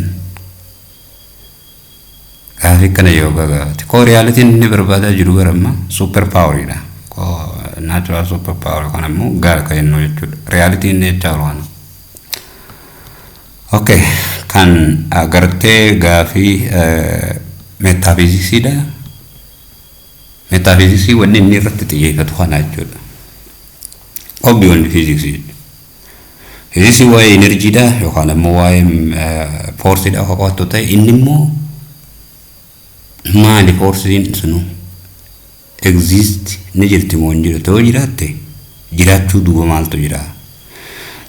gaafii kana yoo gaafate koo, realityn inni barbaadaa jiru garamma super poweridha. Koo natural super power kan ammoo gaara kan jennu jechuudha. Realityn inni jechaa jiru kana. Okay, kan agartee gaafii metaphysicsiidha. Metaphysicsii wanni inni irratti xiyyeeffatu kana jechuudha. Hobbii wanni fiiziksii jechuudha. Fiiziksii waa'ee energydha yookaan ammoo waa'ee forceiidha qo'attu ta'e, inni immoo maali? Forceiin sunu exist ni jirti moo hin jirtu? Yoo jiraatte, jiraachuu duuba maaltu jira?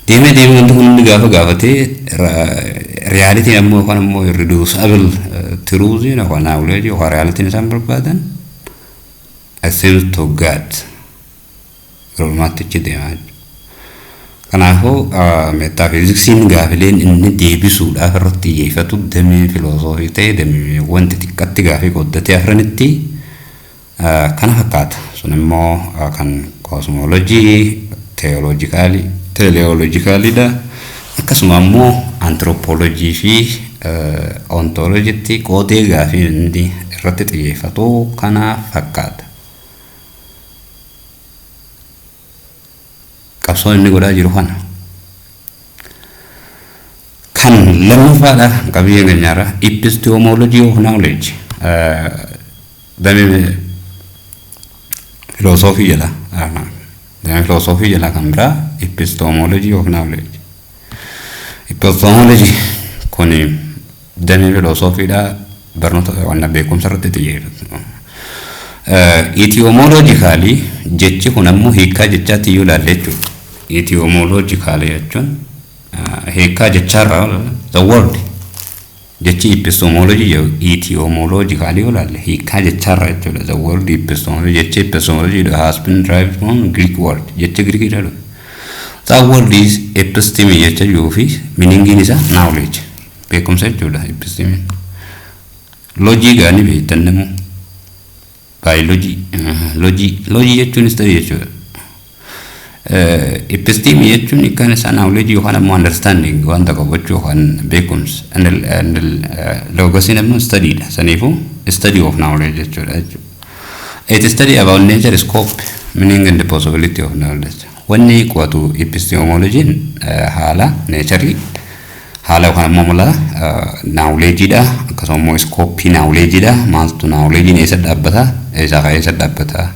Deemee deemee wanti kun hundi gaafa gaafatee, realityn ammoo yookaan ammoo irreducible truthiin yookaan knowledge yookaan realityn isaan barbaadan seems to God garumaatti achi deemaa jechuudha. Kanaafuu metaphysics'n gaafileen inni deebisuudhaaf irratti xiyyeeffatu damee filosoofii ta'e, damee wanti xiqqatti gaafii qooddatee afranitti kana fakkaata. Sun immoo kan cosmology, theologicalii, teleologicalidha. Akkasuma immoo anthropology fi ontologytti qoodee gaafii inni irratti xiyyeeffatu kana fakkaata. Qabsoon inni godhaa jiru kana. Kan lammaffaadha qabiyyeen keenyaarra epistemology of knowledge, damee filosoofii jedha. Damee filosoofii jedha kan biraa epistemology of knowledge. Epistemology kun damee filosoofiidha, barnoota waan beekumsa irratti xiyyeeffatu. Etymologically jechi kun ammoo hiikkaa jechaatti iyyuu ilaalle jechuudha. Etymologically jechuun hiikkaa jechaarraa, the word, jechi epistemology jedhu etymologically yoo ilaalle hiikkaa jechaarraa jechuudha. The word epistemology, jechi epistemology has been derived from Greek word, jecha Greek jedhu. That word is episteme jecha jiruu fi meaningiin isaa knowledge, beekumsa jechuudha episteme. Logy gaanii beektan namu baayoloojii, logy, logy jechuun study jechuudha. Episteme jechuun hiikkaan isaa knowledge yookaan ammoo understanding, wanta qabachuu yookaan beekumsa. Logosiin ammoo study dha. Saniifuu study of knowledge jechuudha jechuudha. It study about nature, scope, meaning and the possibility of knowledge. Wanni qo'atu epistemologiin haala natureii, haala yookaan ammoo mala knowledgeidha, akkasuma immoo scopeii knowledgeidha, maaltu knowledgeiin eessa dhaabbata, eessa ka'ee eessa dhaabbata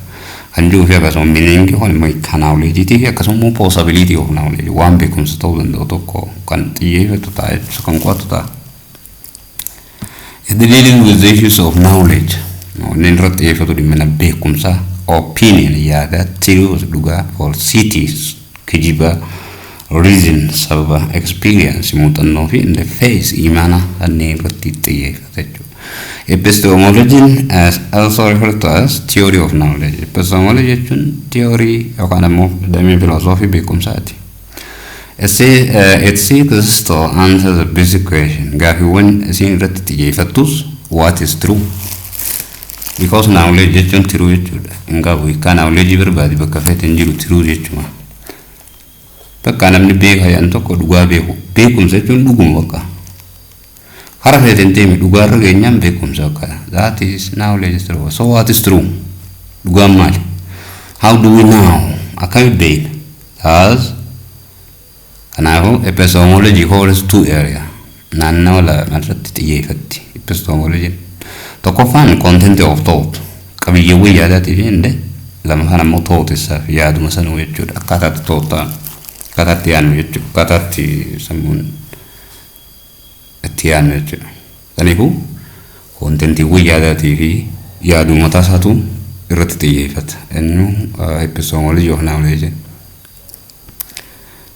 kan jiruu fi akkasuma meaning yookaan immoo hiika knowledgeiitii fi akkasuma immoo possibility of knowledge, waan beekumsa ta'uu danda'u tokko kan xiyyeeffatu ta'a jechuudha, kan qo'atu ta'a. It dealing with the issues of knowledge. Wanni irratti xiyyeeffatu dhimma beekumsaa, opinion, yaada, truth, dhugaa, falsities, kijiba, reason, sababa, experience, muuxannoo fi the faith, imaana kanneen irratti xiyyeeffata jechuudha. Epistemology as also referred to as theory of knowledge. Epistemology jechuun theory yookaan ammoo damee filosoofii beekumsaati. It seeks to answer the basic question. Gaaffiiwwan isiin irratti xiyyeeffattus, what is true? Because knowledge jechuun true jechuudha. Hin qabu hiikkaa. Knowledge barbaadi bakka feete hin jiru, true jechuma. Bakka namni beeka jedhan tokko dhugaa beeku. Beekumsa jechuun dhuguma bakka. Hara feete hin deemi, dhugaarra geenyaan beekumsa bakka. That is knowledge is true. So what is true? Dhugaan maali? How do we know? Akkamitti beekna? Thus, kanaafuu epistemology covers two area. Naannawa lama irratti xiyyeeffatti epistemology. Tokkoffaan content of thought. Qabiyyeewwan yaadaatii fi inni lammaffaan ammoo thought isaaf yaaduma sanuu jechuudha. Akkaataatti thought ta'an. Akkaataatti yaadnu jechuudha. Akkaataatti sammuun itti yaadnu jechuudha. Kanaafuu contentiiwwan yaadaatii fi yaaduma mataa isaatu irratti xiyyeeffata. Inni epistemology of knowledge.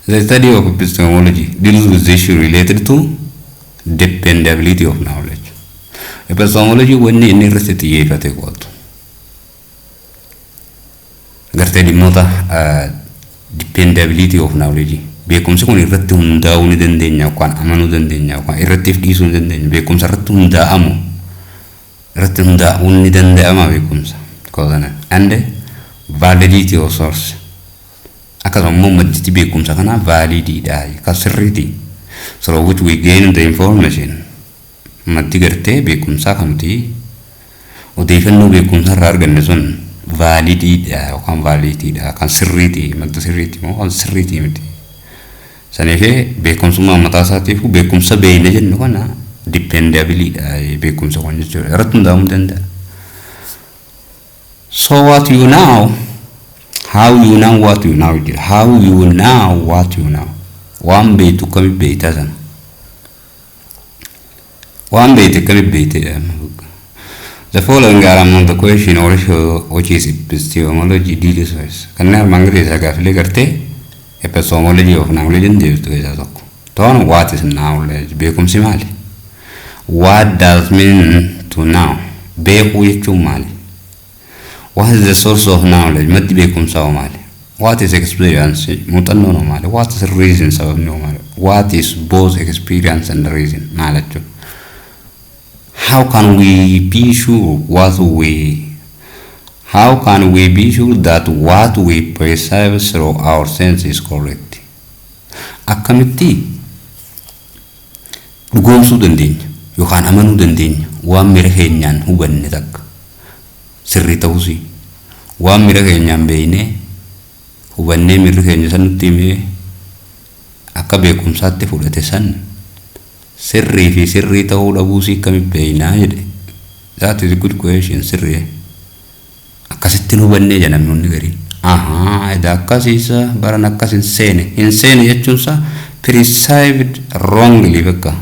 The study of epistemology deals with the issue related to dependability of knowledge. Epistemology wanni inni irratti xiyyeeffate qo'atu. Gartee dhimmoota dependability of knowledge. Beekumsi kun irratti hundaa'uu ni dandeenya yookaan amanuu dandeenya yookaan irratti dhiisuu ni dandeenya. Beekumsa irratti hundaa'amu, irratti hundaa'uun ni danda'ama beekumsa. And validity of source. Akkasuma immoo madditi beekumsa kanaa validiidha, kan sirriiti. Through which we gain the information. Maddi gartee beekumsaa kan nuti odeeffannoo beekumsa irraa arganne sun validiidha yookaan validiidha, kan sirriiti, madda sirriiti moo kan sirriiti miti. Saniifee beekumsummaa mataa isaatiif beekumsa beeyna jennu kana dependableiidha beekumsa kun jechuudha. Irratti hundaa'uu danda'a. So what you know, how you know what you know jira. How you know what you know. Waan beektu akkamitti beektaa sana? Waan beekte akkamitti beekte? The following are among the question or issue which is epistemology deals with. Kanneen armaan gadii isaa gaaffilee gartee epistemology of knowledge deebistu keessaa tokko. Toon, what is knowledge? Beekumsi maali? What does mean to know? Beekuu jechuun maali? What is the source of knowledge? Maddi beekumsaa hoo maali? What is experience? Muuxannoon hoo maali? What is reason? Sababni hoo maali? What is both experience and reason? Maal jechuudha? How can we be sure what we How can we be sure that what we perceive through our sense is correct? Akkamitti dhugoomsuu dandeenya yookaan amanuu dandeenya waan mira keenyaan hubanne takka sirrii ta'uusi, waan mira keenyaan beeknee hubannee mirri keenya san nutti himee akka beekumsaatti fudhate san sirrii fi sirrii ta'uu dhabuusii akkamitti beeknaa jedhe. That is a good question. Sirrii akkasittiin hubannee jedha namoonni gariin. Ahaa, edaa akkasiisa baran akkas hin seene. Hin seene jechuunsa perceived wrongly bakka.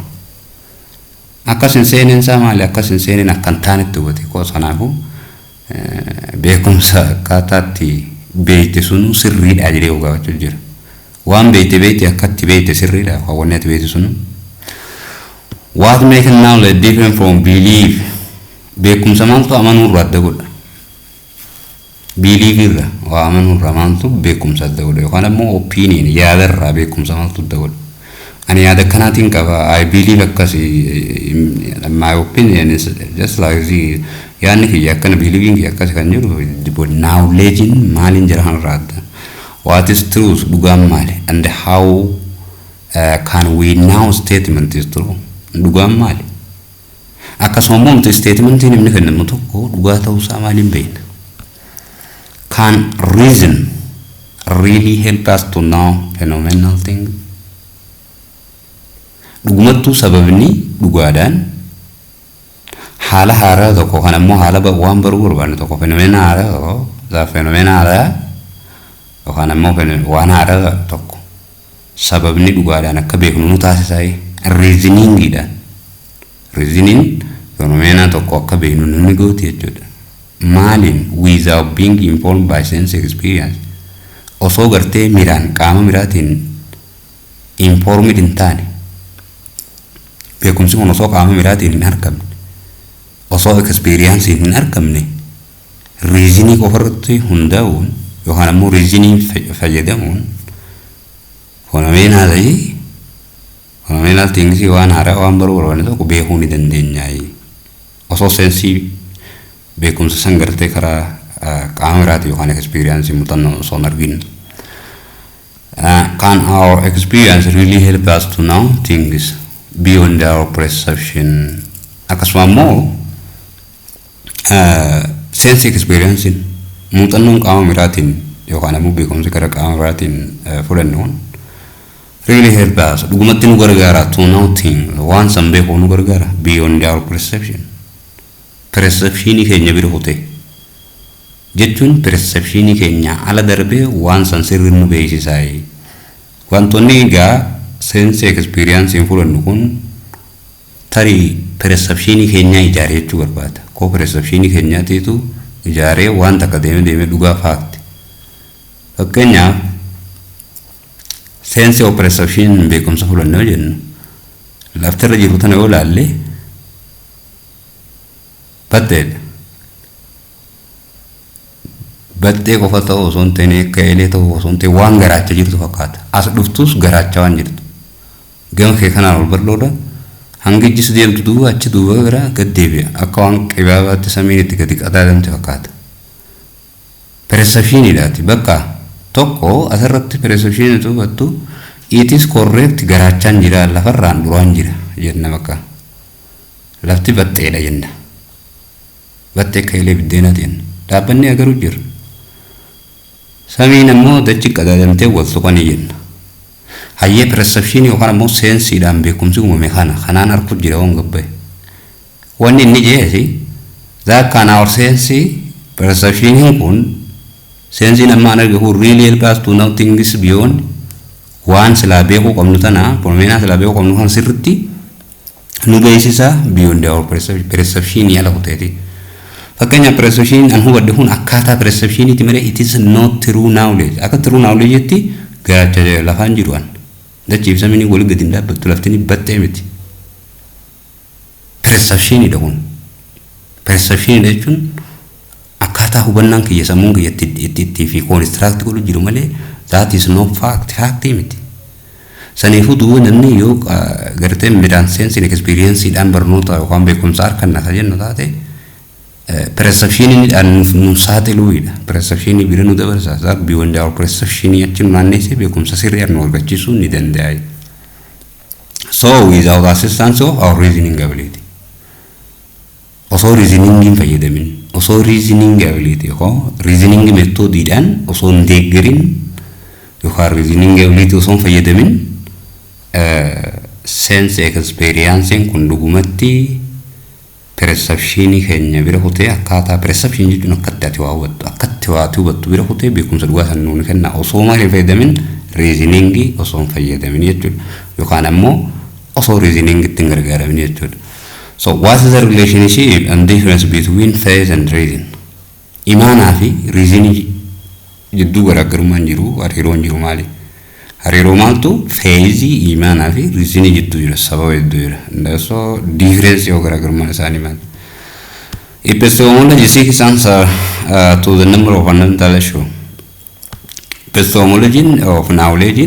Akkas hin seeneen isaa maali? Akkas hin seeneen akka hin taanetti hubate. Koo kanaafuu beekumsa akkaataatti beekte sunu sirriidha jedhee gaafachuu jira. Waan beekte beekte akkatti beekte sirriidha waan wanni ati beekte sunu. What make knowledge different from belief? Beekumsa maaltu amanuu irraa adda godha? Belief irra, waa amanuu irraa maaltu beekumsa adda godha? Yookaan ammoo opinion, yaada irraa beekumsa maaltu adda godha? Ani yaada akkanaatiin qaba. I believe akkasi. My opinion is just like the yaadni kiyya akkana, believing kiyya akkasi kan jedhu knowledgein maaliin jira kanarraa adda? What is truth? Dhugaan maali? And how can we know statement is true? Dhugaan maali? Akkasuma immoo nuti statementiin inni kennamu tokko dhugaa ta'uusaa maaliin beekna? Can reason really help us to know phenomenal things? Dhugumattuu sababni dhugaadhaan haala haaraa tokko kan ammoo haala waan baruu barbaanne tokko, phenomena haaraa tokko, phenomena haaraa yookaan ammoo waan haaraa tokko sababni dhugaadhaan akka beeknu nu taasisaa? Reasoningiidhaan, reasoning phenomena tokko akka beeknu nu gooti jechuudha. Maaliin? Without being informed by sense experience, osoo gartee miraan, qaama miraatiin informed hin taane, beekumsi kun osoo qaama miraatiin hin argamne, Osoo experience hin argamne reasonii qofarratti hundaa'uun yookaan ammoo reasonii fayyadamuun phenomena ta'ii phenomenal thingsii, waan haaraa, waan baruu barbaanne tokko beekuu ni dandeenya. Osoo senseii beekumsa san gartee karaa qaama biraatiin yookaan experience, muuxannoo osoo hin argin. Can our experience really help us to know things beyond our perception? Akkasuma immoo sense experience, muuxannoon qaama biraatiin yookaan ammoo beekumsi gara qaama biraatiin fudhannu kun really help us, dhugumatti nu gargaara, to know things, waan san beekuu nu gargaara, beyond our perception, perceptionii keenya bira kutee jechuun perceptionii keenya ala darbee waan san sirri nu beeksisaa. Wantoonni egaa sense experience fudhannu kun tarii perceptionii keenyaa ijaaree jechuu barbaada. Koo perceptionii keenyaatiitu ijaaree waan takka deemee deemee dhugaa fact. Fakkeenyaaf, sense of perception beekumsa fudhannu yoo jennu, laftirra jiru tana yoo ilaalle batteedha. Baxxee qofa ta'uu osoo hin ta'in, akka eelee ta'uu osoo hin ta'in, waan garaacha jirtu fakkaata. As dhuftus garaacha waan jirtu. Gama kee kanaan ol bal'oodha. Hanga ijjis deemtu duuba achi duuba gara gad deebi'a. Akka waan qibaabaatti samiin itti gadi qadaadamte fakkaata. Perceptioniidhaati bakka tokko asirratti perceptionii hubattu, it is correct, garaachaan jira, lafarraan duraan jira jenna, bakka. Lafti baxxeedha jenna. Baxxee akka eelee biddeenaati jenna. Dhaabbanni agaruu jira. Samiin ammoo dachi qadaadamtee wal tuqanii jenna. Hayyee, perceptionii yookaan ammoo senseiidhaan beekumsi uumame kana kanaan arguu jira waan gabbaye. Wanni inni jeesi that can our sense perceptioniin kun, senseiin amma an arge kun, really help us to know things beyond, waan silaa beekuu qabnu tana, phenomena silaa beekuu qabnu kan sirritti nu beeksisa, beyond our perception, ala kuteeti. Fakkeenyaaf, perception an hubadhe kun akkaataa perceptioniiti malee it is not true knowledge. Akka true knowledgeetti garaacha lafaan jiru an. Dachii fi samiin walii gadi hin dhaabbattu, lafti baxxee miti. Perceptioniidha kun. Perceptioniidha jechuun akkaataa hubannaan kiyya, sammuun kiyya itti itti fi construct godhu jiru malee that is no fact, factii miti. Saniifuu duuba namni yoo gartee midhaan senseiin experienceiidhaan barnoota yookaan beekumsa harkanna ka jennu taate, perceptioniidhaan nu saaxiluudha. Perceptionii bira nu dabarsa. That beyond our perceptionii achi nu naanneessee beekumsa sirrii nu argachiisuu ni danda'a. So without assistance of our reasoning ability. Osoo reasoning hin fayyadamin, osoo reasoning ability yookaan reasoning methodiidhaan osoo hin deeggarin yookaan reasoning ability osoo hin fayyadamin, sense experience kun dhugumatti perceptionii keenya bira kutee, akkaataa perception jechuun akkatti ati waa hubattu, akkatti waa ati hubattu bira kutee beekumsa dhugaa san nuuni kenna osoo maal hin fayyadamin, reasoningii osoo hin fayyadamin jechuudha, yookaan ammoo osoo reasoning itti hin gargaaramin jechuudha. So what is the relationship and difference between faith and reason? Imaanaa fi reasonii jidduu garaagarummaan jiru, hariiroon jiru maali? Hariiroo maaltu faithii, imaanaa fi reasonii jidduu jira, sababa jidduu jira? So difference yoo garaagarummaan isaanii maali? Epistemology seeks answer to the number of fundamental issue. Epistemology of knowledge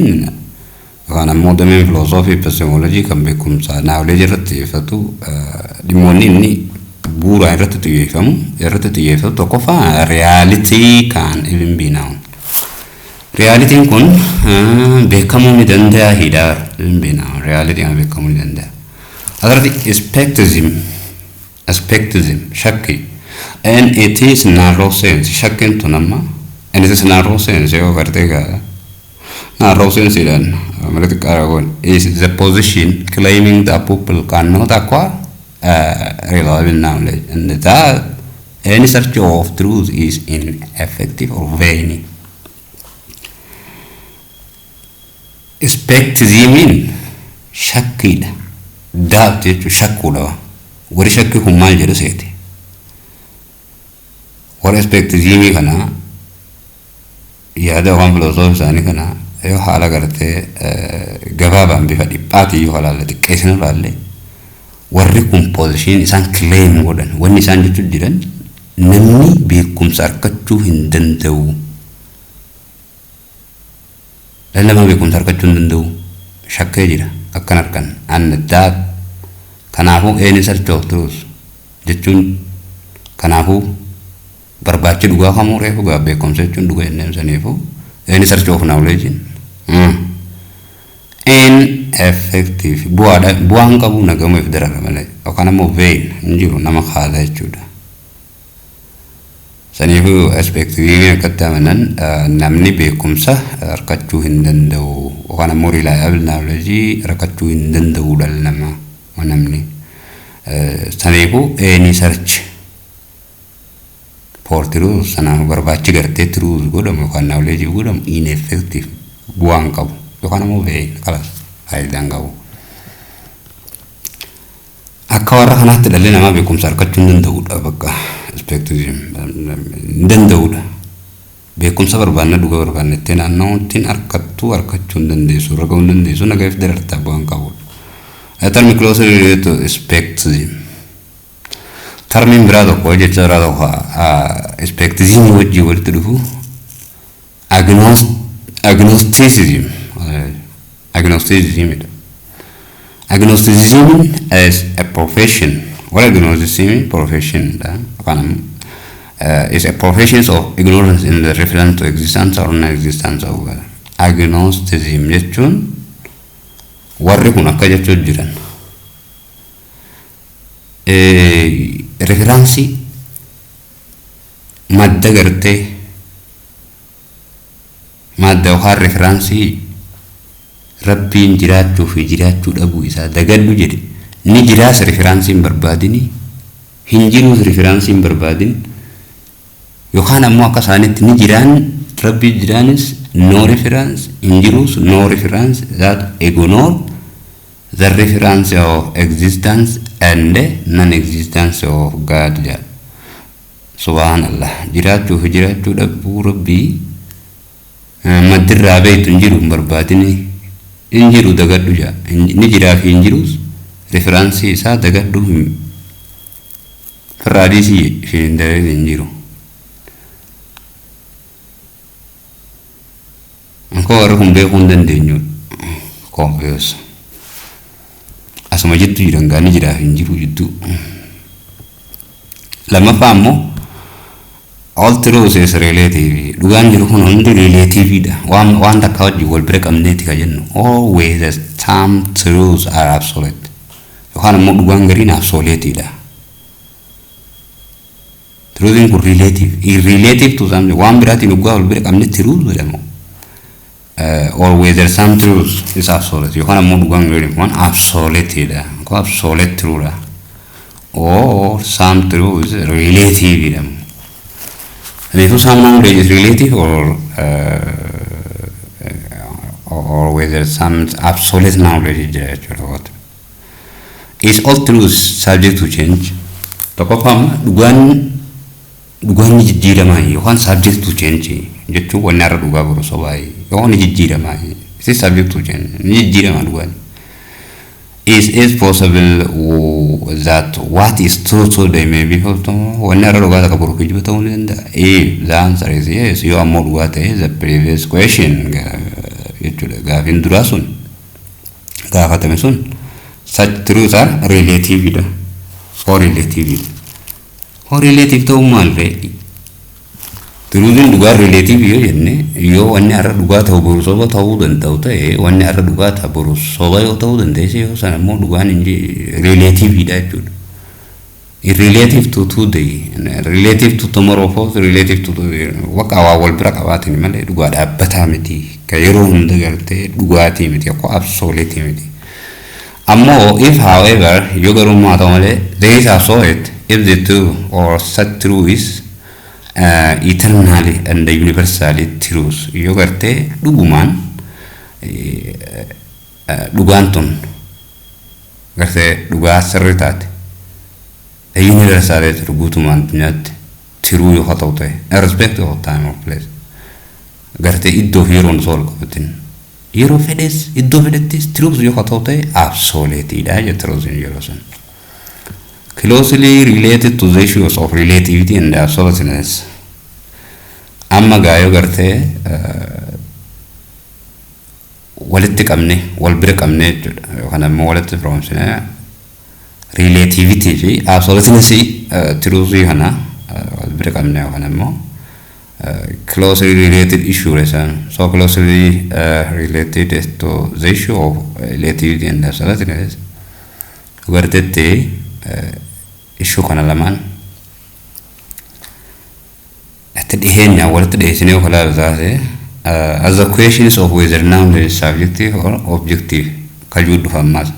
yookaan ammoo dameen filosoofii epistemology kan beekumsa knowledge irratti xiyyeeffatu, dhimmoonni inni bu'uuraan irratti xiyyeeffatu tokkoffaa, reality can even be known. Realityin kun beekamuu ni danda'a hidhaa even be known. Reality kan beekamuu ni danda'a. Asirratti skepticism, shakkii, and it is narrow sense, shakkiin tun amma and it is narrow sense yoo gartee gaa narrow sense jedhan mala xiqqaadha kun, is the position claiming that people cannot acquire reliable knowledge and that any search of truth is ineffective or vain. Skepticismiin shakkiidha. Doubt jechuun shakkuudha. Warri shakkii kun maal jedhu seete? Warra skepticismii kana yaada waan filosoofii isaanii kana yoo haala gartee gabaabaan bifa dhiphaatiin yoo ilaalle, xiqqeessina ilaalle, Warri kun position isaan claim godhan, wanni isaan jechuu jiran, namni beekumsa argachuu hin danda'u. Dhalli namaa beekumsa argachuu hin danda'u. Shakkee jira akkan argan and that kanaafuu any search of truth jechuun, kanaafuu barbaachi dhugaa kamuu, reefu gaa beekumsa jechuun dhugaa jennee, saniifuu any search of knowledge ineffective, bu'aadha, bu'aan qabu, nagamuuf darara malee, yookaan ammoo vain, hin jiru, nama kaada jechuudha. Saniifuu skepticism akkatti amanan, namni beekumsa argachuu hin danda'u yookaan ammoo reliable knowledge argachuu hin danda'u dhalli namaa, namni. Saniifuu any search for truth, sanaaf barbaachi gartee truth godhamu yookaan knowledge godhamu ineffective, bu'aan qabu yookaan ammoo vain, kalas faayidaan qabu. Akka warra kanaatti dhalli namaa beekumsa argachuu hin danda'udha, bakka skepticism hin danda'udha. Beekumsa barbaanna, dhuga barbaanna itti naannoo ittiin argattu argachuu hin dandeessu, irra gahuu hin dandeessu, nagaaf darartaa, bu'aan qabudha. Term closely related to skepticism. Termiin biraa tokko, jecha biraa tokko skepticism wajjin walitti dhufu agnosticism. Agnosticism. Agnosticism is a profession. What agnosticism profession da afaan is a profession of ignorance in the reference to existence or non-existence of God. Agnosticism jechuun warri kun akka jechuun jiran reference, madda gartee madda yookaan reference Rabbiin jiraachuu fi jiraachuu dhabuu isaa dagadhu jedhe. Ni jiraas reference hin barbaadini, hin jiruus reference hin barbaadin, yookaan ammoo akka isaanitti ni jiraan, Rabbii jiraanis no reference, hin jiruus no reference, that ignore the reference of existence and non-existence of God jedha. Subhanallah, jiraachuu fi jiraachuu dhabuu Rabbii maddirraa beektu hin jiru hin barbaadini, hin jiru dagadhu jedha. Ni jiraa fi hin jiruus reference isaa dagadhu, firraa dhiisii fi hin dagadhu, hin jiru. Akka warri kun beekuu hin dandeenyu, confuse. Asuma jiddu jiran gaa, ni jiraa fi hin jiru jidduu. Lammaffaa ammoo all truth is relative. Dhugaan jiru kun hundi relativeidha. Waan takka wajjin wal bira qabneeti ka jennu. Always the some truths are absolute. Yookaan ammoo dhugaan gariin absoluteidha. Truthiin kun relative. Relative to something. Waan biraatiin dhugaa wal bira qabne truth jedhamu. Or whether some truth is absolute. Yookaan ammoo dhugaan gariin kun absoluteidha. Kun absolute truthidha. Or some truth is relative jedhamu. Kanaafuu some knowledge is relative or whether some absolute knowledge jira jechuudha. Is all truth subject to change? Tokkoffaa dhugaan ni jijjiiramaa yookaan subject to change jechuun wanni har'a dhugaa boru sobaa yookaan ni jijjiiramaa. It is subject to change. Ni jijjiirama dhugaan. Is it possible that what is true today may be false tomorrow? Wanni har'a dhugaa takka boru kijiba ta'uu ni danda'a. If the answer is yes, yoo ammoo dhugaa ta'e, the previous question jechuudha. Gaafiin duraa sun gaafatame sun such truths are relative dha. Or relative. Or relative ta'uu maal ree? Truthiin dhugaa relative yoo jenne, yoo wanni har'a dhugaa ta'u boru soba ta'uu danda'u ta'e, wanni har'a dhugaa ta'u boru soba yoo ta'uu dandeesse, yoo sana immoo dhugaan relative dha jechuudha. Relative to today, relative to tomorrow false, relative to waqa waa wal bira qabaatin malee dhugaa dhaabbataa miti. Ka yeroo hunda gartee dhugaatii miti, akka absolute miti. Ammoo if, however, yoo garuu haa ta'u malee, there is absolute if the true or such true is eternally and universally truth, yoo gartee dhugumaan dhugaan tun gartee dhugaa sirrii taate, universally true, guutumaan addunyaatti true yoo ta'u ta'e, irrespective of time or place, gartee iddoo fi yeroon osoo wal qabatin, yeroo fedhes iddoo fedhettis truth yoo ta'u ta'e, absoluteidha jechuudha yeroo sun. Closely related to the issues of relativity and absoluteness. Amma gaayoo gartee walitti qabne, wal bira qabne jechuudha, yookaan ammoo walitti firoomsine relativity fi absoluteness truthii kana wal bira qabne, yookaan ammoo closely related issue isaan, so closely related to the issue of relativity and absoluteness, gartetti issue kana lamaan itti dhiheenya walitti dhiheessinee of ilaalu taate, as the questions of whether knowledge is subjective or objective kajuu dhufa. Ammaas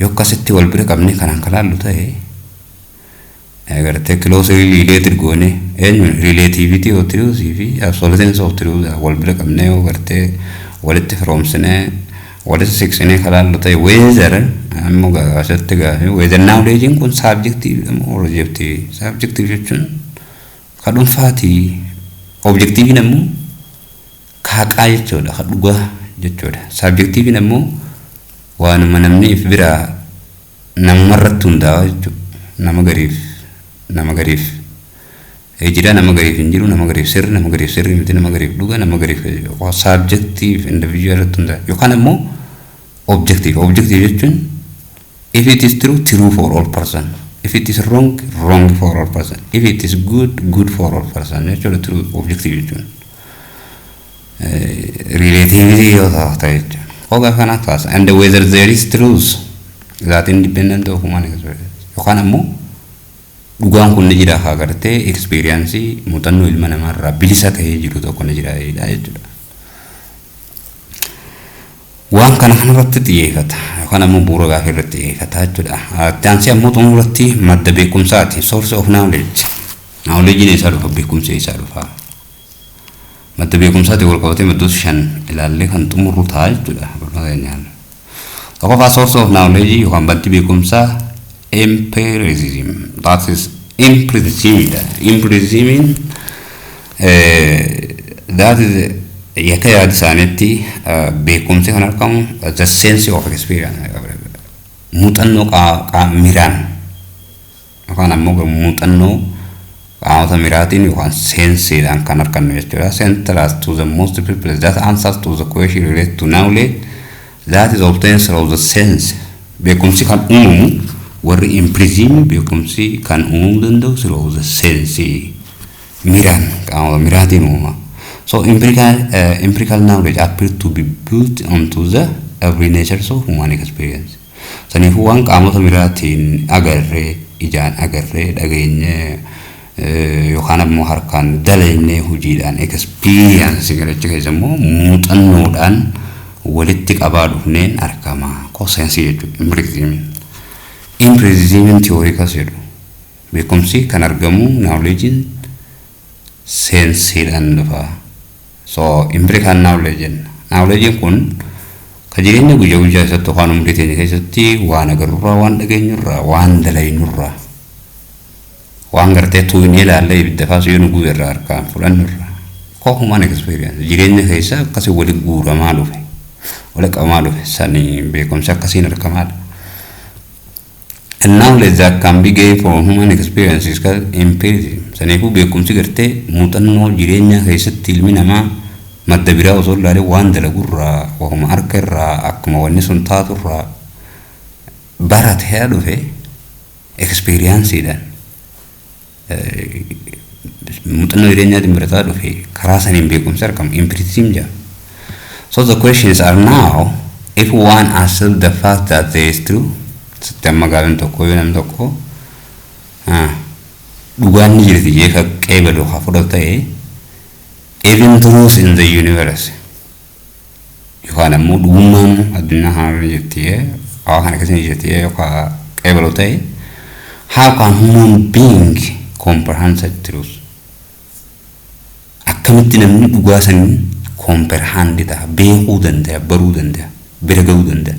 yoo akkasitti wal bira qabne kanaan kalaallu ta'e, gartee closely related goone eenyu relativity of truth fi absoluteness of truth wal bira qabne, yoo gartee walitti firoomsine, walitti siqsinee kalaallu ta'e, whether ammoo asitti gaafi whether knowledge kun subjective moo objective. Subjective jechuun ka dhuunfaati, objective ammoo ka haqaa jechuudha, ka dhugaa jechuudha. Subjective ammoo waanuma namni if biraa namumarratti hundaa'a jechuudha. Nama gariif jira, nama gariif hin jiru, nama gariif sirri, nama gariif sirri miti, nama gariif dhuga, nama gariif subjective individual irratti hundaa'a. Yookaan ammoo objective. Objective jechuun if it is true, true for all person, if it is wrong, wrong for all person, if it is good, good for all person jechuudha. True objective jechuun relativity yoo ta'e jechuudha. Hoga kana kaasa and whether there is truth that independent of human experience, yookaan ammoo dhugaan kun ni jira haa gartee experience muuxannoo ilma namaarraa bilisa ta'ee jiru tokko ni jira jechuudha. Waan kana kanarratti xiyyeeffata yookaan ammoo bu'uura gaafii irratti xiyyeeffata jechuudha. Itti aansee ammoo xumuratti madda beekumsaati, source of knowledge. Knowledge isaa dhufa, beekumsi isaa dhufa. Madda beekumsaati wal qabatee maddoota shan ilaallee kan xumurru ta'a jechuudha barnoota keenyaan. Tokkoffaa, source of knowledge yookaan maddi beekumsaa empiricism, that is empiricism dha. Empiricism, that is yakka yaada isaaniitti beekumsi kan argamu the sense of experience, muuxannoo miraan yookaan ammoo muuxannoo qaamota miraatiin yookaan senseiidhaan kan argannu jechuudha. Central to the most people that answers to the question related to knowledge that is obtained through the sense. Beekumsi kan uumamu, warri empiricism, beekumsi kan uumamuu danda'u through the sense, miraan, qaamota miraatiin uumama. So empirical knowledge appear to be built onto the every nature of human experience. Saniifuu waan qaamota miraatiin agarree, ijaan agarree, dhageenyee yookaan ammoo harkaan dalagnee, hojiidhaan experience galacha keessa immoo muuxannoodhaan walitti qabaa dhufneen argama. Ko sense jechuudha empiricism. Empiricism theory kas jedhu beekumsi kan argamu, knowledge senseiidhaan dhufa. So empirical knowledge jenna. Knowledge kun ka jireenya guyyaa guyyaa keessatti yookaan umurii teenya keessatti waan agarrurraa, waan dhageenyurraa, waan dalaynurraa, waan gartee tuunee ilaallee ibidda faas yoo nu gube irraa harkaan fudhannurraa, ko human experience jireenya keessa akkasii wali guuramaa dhufe, wali qabamaa dhufe sanii beekumsi akkasiin argamaadha. And knowledge that can be gained from human experience is called empiricism. Saniifuu beekumsi gartee muuxannoo jireenya keessatti ilmi namaa madda biraa osoo ilaalee waan dalagurraa, waanuma harka irraa, akkuma wanni sun taaturraa baratee dhufe, experienceiidhaan muuxannoo jireenyaatiin barataa dhufe, karaa saniin beekumsi argamu empiricism jedhama. So the questions are now, if one accept the fact that there is true, sitti amma gaafin tokko, yoo namni tokko dhugaan ni jirti jee ka qeebalu haa fudhatu ta'e, even truth in the universe yookaan ammoo dhugummaan addunyaa kanarra jirti jee, hawaa kana keessa ni jirti jee yookaan qeebalu ta'e, how can human being comprehend such truth? Akkamitti namni dhugaa saniin comprehend ta'a, beekuu danda'a, baruu danda'a, bira ga'uu danda'a?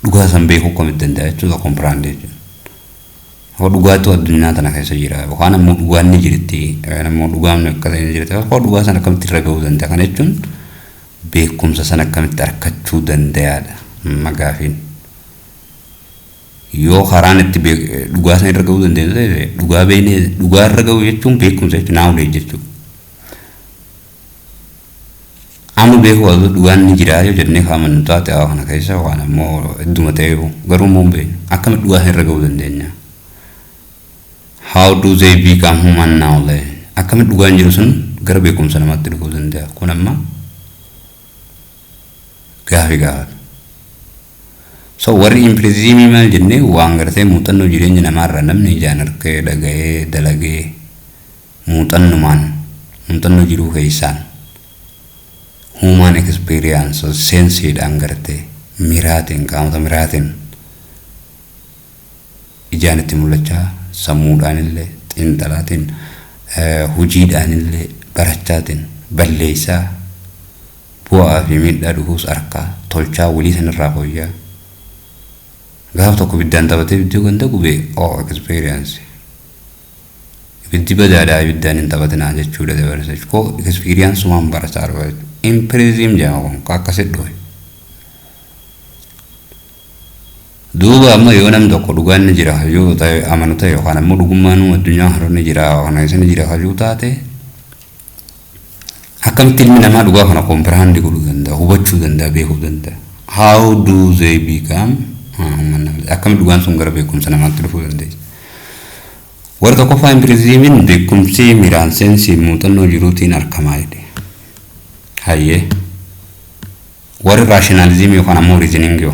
Dhugaa san beekuu akkamitti danda'a jechuudha comprehend jechuudha. Hoo dhugaatu addunyaa tana keessa jira yookaan ammoo dhugaan ni jirti yookaan ammoo dhugaan akka ta'e ni jirti, hoo dhugaa sana akkamitti irra ga'uu danda'a? Kana jechuun beekumsa sana akkamitti argachuu danda'aadha amma gaafiin. Yoo karaan itti dhugaa sana irra ga'uu dandeenyu ta'e, dhugaa beeknee dhugaa irra ga'uu jechuun beekumsa jechuudha, knowledge jechuudha. Amma beekuu waatu dhugaan ni jira yoo jennee kaamannu taate, haa kana keessa waan ammoo hedduma ta'ee garuu immoo hin beeknu, akkamitti dhugaa sana irra ga'uu dandeenya? How do they become human knowledge? Akkamitti dhugaan jiru sun gara beekumsa namaatti dhufuu danda'a? Kun amma gaafii gaafata. So warri empiricismii maal jennee, waan gartee muuxannoo jireenya namaarraa namni ijaan arkee, dhaga'ee, dalagee, muuxannumaan, muuxannoo jiruu keessaan, human experience, senseiidhaan, gartee miraatiin, qaamota miraatiin ijaan itti mul'achaa, sammuudhaan illee xiinxalaatiin, hojiidhaan illee barachaatiin, balleessaa, bu'aa fi miidhaa dhufuus harkaa tolchaa, walii sanirraa fooyya'aa. Gaaf tokko ibiddaan taphatee ibiddi ganda gubee, oh, experience, ibiddi badaadhaa, ibiddaan hin taphatinaa jechuudha dabarsa. Koo experience barataa dhufa. Empiricism jedhama kun akkasitti dhufe. Duuba amma yoo namni tokko dhugaan ni jira yoo ta'e amanu ta'e, yookaan ammoo dhugummaan addunyaa kana ni jira, kana keessa ni jira hajuu taate, akkamitti ilmi namaa dhugaa kana comprehend godhuu danda'a, hubachuu danda'a, beekuu danda'a? How do they become? Akkamitti dhugaan sun gara beekumsa namaatti dhufuu dandeessa? Warra tokkoffaa empiricismiin beekumsi miraan, sense, muuxannoo jiruutiin argamaa jedhe. Hayyee. Warri rationalismii yookaan ammoo reasoningii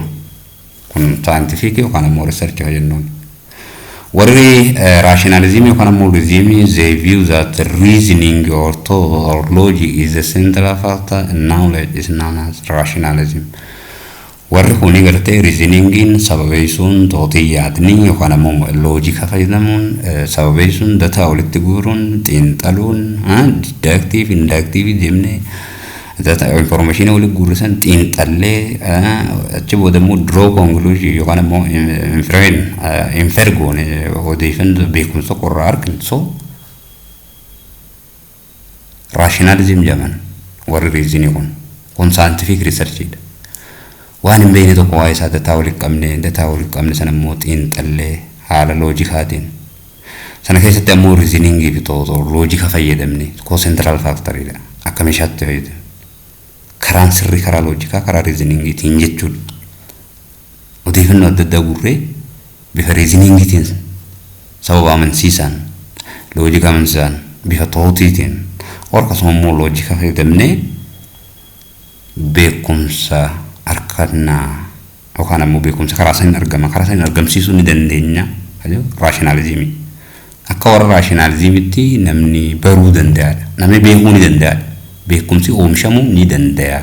kun scientificii yookaan ammoo researchii kan jennuun. Warri rationalismii yookaan ammoo reasoning, they view that reasoning or thought or logic is the central factor in knowledge is known as rationalism. Warri kuni gartee reasoningiin, sababeessuun, thoughtii, yaadni yookaan ammoo logica fayyadamuun, sababeessuun, data walitti guuruun, xiinxaluun, deductive, inductive deemnee data, information walitti guurrisan, xiinxallee, achi booda immoo draw conclusion yookaan ammoo infer goone odeeffannoo beekumsa tokko irraa arginu. So rationalism jedhaman warri reasonii kun scientific researchidha. Waan hin beekne tokko waa'ee isaa data walitti qabne, data walitti qabne sana immoo xiinxallee haala logicaatiin, sana keessatti ammoo reasoningii fi thought, logica fayyadamne, koo central factoriidha, akka meeshaatti fayyadamu, karaan sirrii karaa logicaa, karaa reasoningiitiin jechuudha. Odeeffannoo adda addaa guurree bifa reasoningiitiin, sababa amansiisaan, logica amansiisaan, bifa thoughtiitiin, akkasuma immoo logica fayyadamnee beekumsa argannaa yookaan ammoo beekumsa karaa saniin argama, karaa saniin argamsiisuu ni dandeenya rationalismii. Akka warra rationalismiitti namni baruu danda'aadha, namni beekuu ni danda'aadha, beekumsi oomishamuu ni danda'a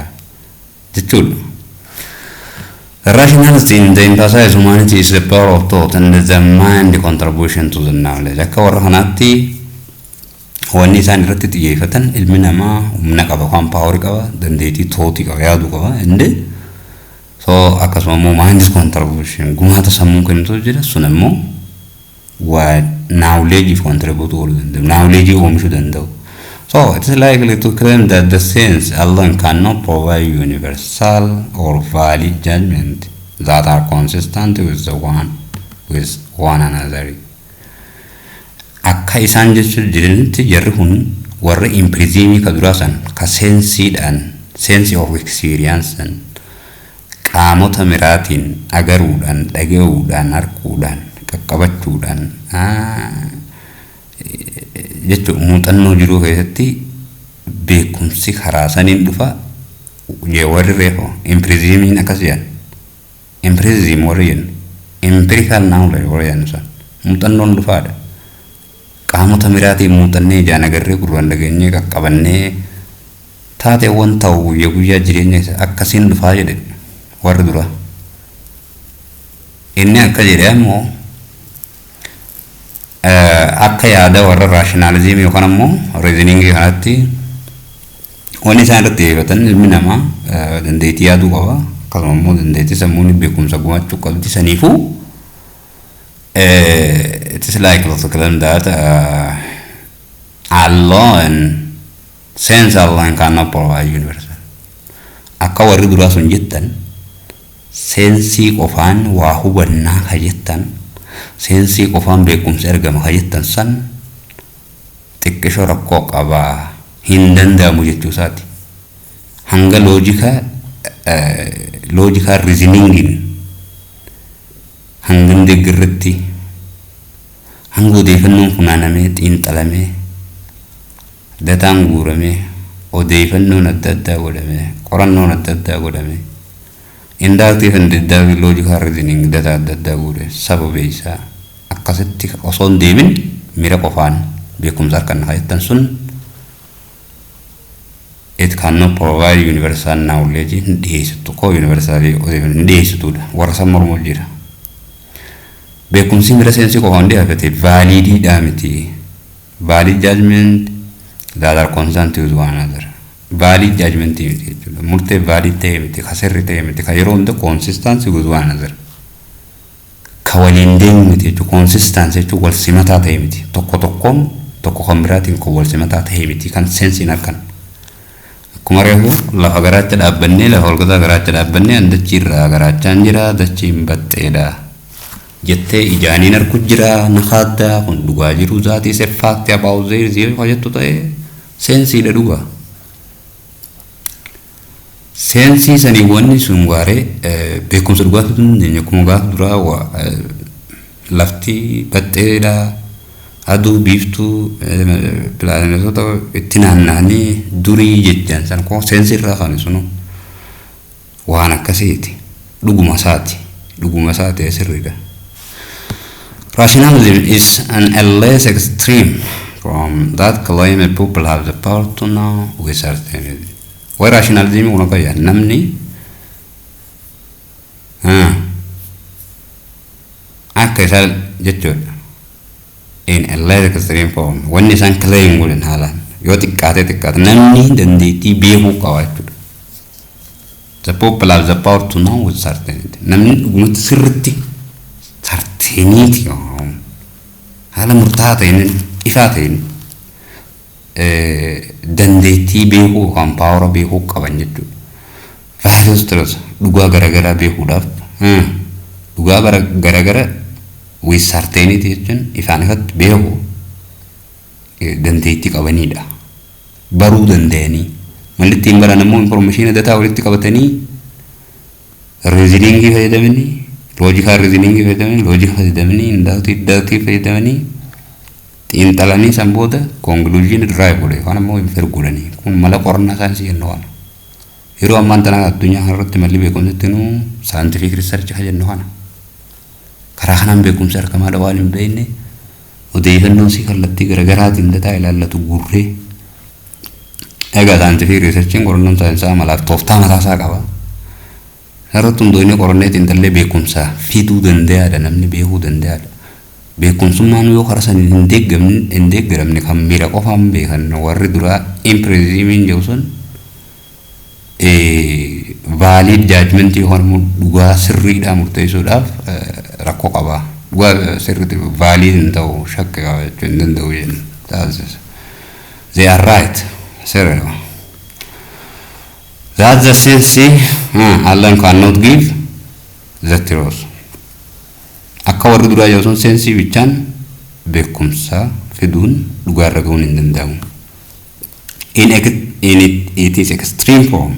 jechuudha. The rationalist in the emphasize humanity is the power of thought and the mind contribution to the knowledge. Akka warra kanaatti wanni isaan irratti xiyyeeffatan ilmi namaa humna qaba, waan powerii qaba, dandeettii thoughtii qaba, yaaduu qaba. Inni so akkasuma immoo mind's contribution, gumaata sammuu kennitu jira, sun immoo waa knowledge contribute godhuu danda'u, knowledge oomishuu danda'u. So it is likely to claim that the sense alone cannot provide universal or valid judgment that are consistent with one another. Akka isaan jechuun jiranitti, jarri kun warra empiricismii ka duraa san, ka senseiidhaan, sense of experience, qaamota miraatiin agaruudhaan, dhaga'uudhaan, arguudhaan, qaqqabachuudhaan jechuun muuxannoo jiruu keessatti beekumsi karaa saniin dhufa. Warri reefo empiricismiin akkas jedhan, empiricism warri jennu, empirical knowledge warri jennu san, muuxannoon dhufaadha. Qaamota miraatiin muuxannee, ijaan agarree, gurraan dhageenyee, qaqqabannee, taateewwan ta'u guyyaa guyyaa jireenya isa akkasiin dhufaa jedhe warri dura. Inni akka jedhe ammoo akka yaada warra rationalismii yookaan ammoo reasoningii kanatti, wanni isaan irratti xiyyeeffatan ilmi namaa dandeettii yaaduu qaba, akkasuma immoo dandeettii sammuun beekumsa gumaachuu qabdi. Saniifuu it is likely to claim that alone sense alone cannot provide universal. Akka warri duraa sun jettan Sense qofaan waa hubannaa ka jettan, sense qofaan beekumsa argama ka jettan san xiqqishoo rakkoo qabaa, hin danda'amu jechuu isaati. Hanga logical reasoningiin hanga hin deeggarretti, hanga odeeffannoon funaanamee, xiinxalamee, dataan guuramee, odeeffannoon adda addaa godhamee, qorannoon adda addaa godhamee, inductive and deductive logical reasoning data adda addaa guure sababeessaa akkasitti osoo hin deemin miira qofaan beekumsa harkanna ka jettan sun it cannot provide universal knowledge, hin dhiyeessitu koo universal odeeffannoo hin dhiyeessituudha. Warra san mormuu jira. Beekumsi miira sense qofaan dhiyaafate validiidhaa miti. Valid judgment that are consistent with one another. Valid judgment miti jechuudha. Murtee valid ta'e miti, ka sirri ta'e miti, ka yeroo hunda consistency with one another. Ka waliin deemu miti jechuudha. Consistency jechuun wal simataa ta'e miti. Tokko tokkoon tokko kan biraatiin kan wal simataa ta'e miti kan senseiin harkan. Akkuma reefu lafa garaacha dhaabbannee, lafa holqataa garaacha dhaabbannee, an dachii irraa garaachaan jira, dachiin baxxeedha jettee ijaaniin arku jira, na kaaddaa kun dhugaa jiru zaatii se fact about there yoo jettu ta'e senseiidha dhugaa. Sense sanii wanni sun waaree beekumsa dhugaa fiduu hin dandeenye. Akkuma gaafa duraa lafti baxxeedha, aduu, biiftuu, pilaanetoota itti naanna'anii durii jechaan san koo sense irraa kan sunu waan akkasiiti. Dhuguma isaati, dhuguma isaati, sirriidha. Rationalism is an a less extreme from that claim a people have the power to know with certainty. Way rationalism kun akka namni akka isaa jechuudha. In a less extreme form wanni isaan claim godhan haalaan yoo xiqqaate xiqqaate namni dandeettii beekuu qaba jechuudha. The people have the power to know with certainty. Namni dhugumatti sirritti certainty haala murtaa'aa ta'een, ifaa ta'een dandeettii beekuu yookaan power beekuu qaban jechuudha. Various truths, dhugaa garaagaraa beekuudhaaf, dhugaa garaagara with certainty jechuun ifaan ifatti beeku dandeettii qabanidha. Baruu danda'anii malli ittiin baran immoo information data walitti qabatanii, reasoningii fayyadamanii, logical reasoningii fayyadamanii, logic fayyadamanii, inductive deductive fayyadamanii, xiinxalanii, san booda conclusion derive godhe yookaan immoo infer godhanii. Kun mala qorannaa saayinsii jennu kana. Yeroo ammaan tana addunyaa kanarratti malli beekumsa ittiin scientific research kan jennu kana. Karaa kanaan beekumsa argamaadha waan hin beekne odeeffannoo si kallattii garaagaraatiin data ilaallatu guurree. Egaa scientific researchiin, qorannoon saayinsaa malaaf tooftaa mataasaa qaba. Irratti hundoonni qorannee xiinxallee beekumsa fiduu danda'aadha, namni beekuu danda'aadha. Beekumsummaan yoo karaa san hin deeggaramne, kan miira qofaan beekan warri duraa empiricismiin jedhu sun valid judgmentii yookaan immoo dhugaa sirriidhaa murteessuudhaaf rakkoo qaba. Dhugaa sirriitti valid hin ta'u, shakka qaba jechuu hin danda'u jennu taasisa. They are right. Sirriidha. That the sense alone cannot give the truth. Akka warri duraa jedhu sun sense bichaan beekumsa fiduun dhugaarra gahuun hin danda'amu. In it is extreme form,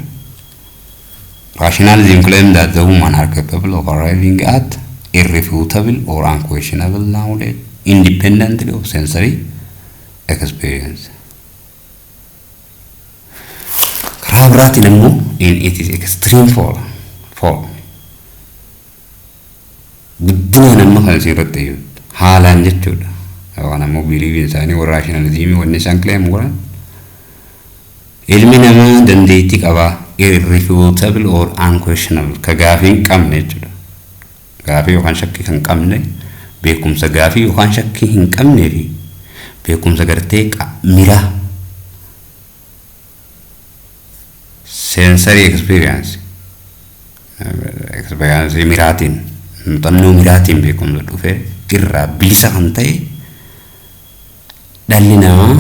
rationalism claims that the human are capable of arriving at irrefutable or unquestionable knowledge independently of sensory experience. Karaa biraatiin immoo in it is extreme form guddinaan amma kan isin irratti haalaan jechuudha. Yookaan ammoo beliefiin isaanii warra rationalismii wanni isaan claim godhan ilmi namaa dandeettii qabaa irrefutable or unquestionable ka gaafii hin qabne jechuudha. Gaafii yookaan shakkii kan qabne, beekumsa gaafii yookaan shakkii hin qabnee fi beekumsa gartee mira sensory experience miraatiin, muuxannoo miraatiin beekumsa dhufe irraa bilisa kan ta'e dhalli namaa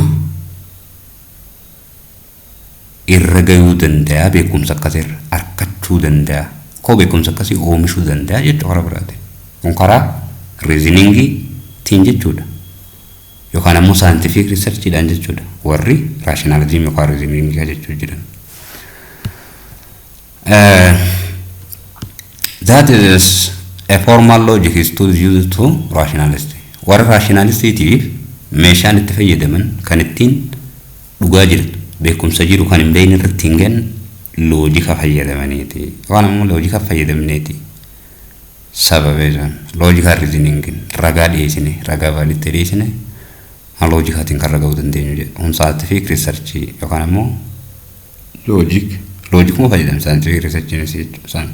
irra gahuu danda'a, beekumsa akkasirra arkachuu danda'a. Koo beekumsa akkasii oomishuu danda'a jechuudha karaa biraatiin. Kun karaa reasoningiitiin jechuudha. Yookaan ammoo scientific researchiidhaan jechuudha. Warri rationalism yookaan reasoningii jechuu jiran. That is a formal logic is to use to rationalist. Warra rationalistiitiif meeshaan itti fayyadaman kan ittiin dhugaa jirtu, beekumsa jiru kan hin beekne irratti hin ganne loojika fayyadamaniiti. Yookaan ammoo loojika fayyadamneeti. Sababa isaan logical reasoning ragaa dhiyeessine, ragaa walitti dhiyeessine, loojikaatiin kan raga'uu dandeenyu jedha. Kun scientific research yookaan ammoo loojikuma fayyadamu scientific research jechuudha isaan.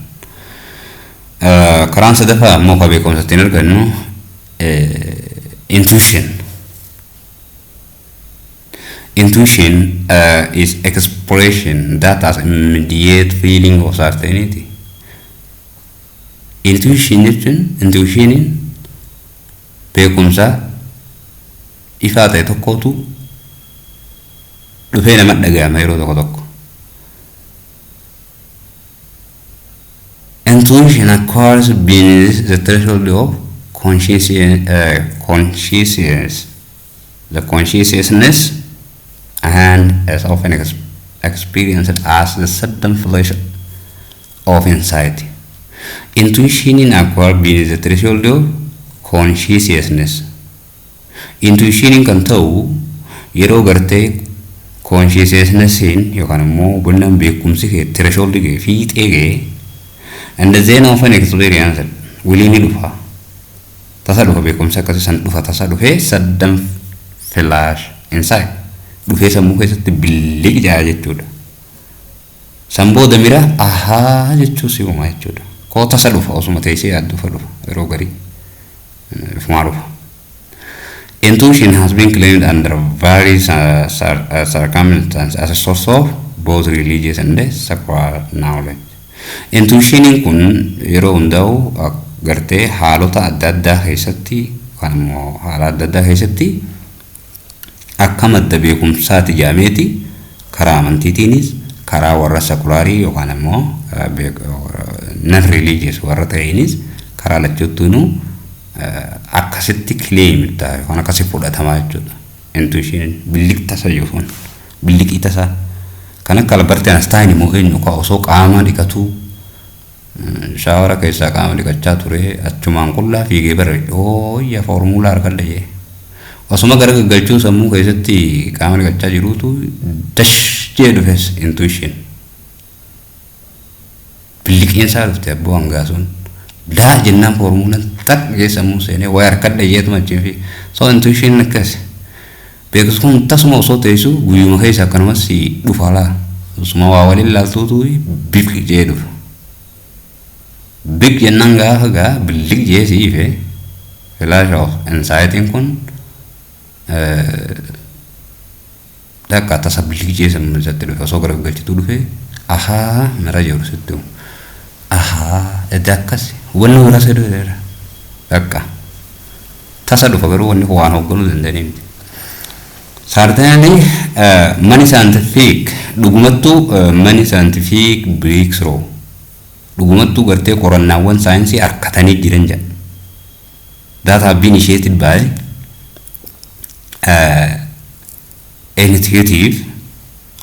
Karaan sadaffaa ammoo kan beekumsa ittiin argannu intuition. Intuition is expression that has immediate feeling of certainty. Intuition jechuun, intuitioniin beekumsa ifaa ta'e tokkotu dhufee nama dhaga'ama yeroo tokko tokko. Intuition acquires beneath the threshold of consciousness, the consciousness, and is often experienced as the sudden flash of insight. Intuition acquires beneath the threshold of consciousness. Intuition kan ta'u yeroo gartee consciousnessiin yookaan immoo hubannaan beekumsi kee threshold kee fiixee ga'e, and then often experience wilii ni dhufa. Tasa dhufa, beekumsi akkasii san dhufa, tasa dhufee sudden flash insight dhufee sammuu keessatti billiq ja'a jechuudha. San booda mira ahaa jechuu si uuma jechuudha. Koo tasa dhufa, osuma teessee yaaddu dhufa, yeroo garii ifumaa dhufa. Intuition has been claimed under various circumstances as a source of both religious and secular knowledge. Intuitioniin kun yeroo hundaa'u gartee haalota adda addaa keessatti yookaan immoo haala adda addaa keessatti akka madda beekumsaati jedhameeti karaa amantiitiinis, karaa warra secularii yookaan immoo non religious warra ta'eenis, karaa lachuuttuunuu akkasitti claim ta'a yookaan akkasi fudhatamaa jechuudha. Intuition billiq tasa jechuun billiqii tasaa kan akka Albert Einstein immoo eenyu ka osoo qaama dhiqatuu, shower keessaa qaama dhiqachaa ture, achumaan qullaa fiigee bara ooyya foormulaa harkadha jee osuma gara gaggalchuu sammuu keessatti qaama dhiqachaa jiruutu dash jee dhufes intuition billiqiinsaa dhufte. Abboo hangaasuun daa jennaan foormulaan xaq jee sammuu seenee wayi harkadha jeetuma achiin fi. So intuition akkas beekumsi kun tasuma osoo teessu guyyuma keessa akkanumas si dhufa laa, osuma waa waliin laaltuutu biq jee dhufa. Biq jennaan gaafa gaa billiq jee si ife flash of insightiin kun takka tasa billiq jee sammuu isatti dhufe, osoo garagalchituu dhufe, ahaa mara jedhu sitti himu. Ahaa edda akkas hubannoo biraa si dhufeera. Takka tasa dhufa, garuu wanni kun waan hoogganuu danda'anii miti. Certainly, many scientific, dhugumattuu many scientific breakthrough, dhugumattuu gartee qorannaawwan saayinsii harkatanii jiran jedha. That have been initiated by intuitive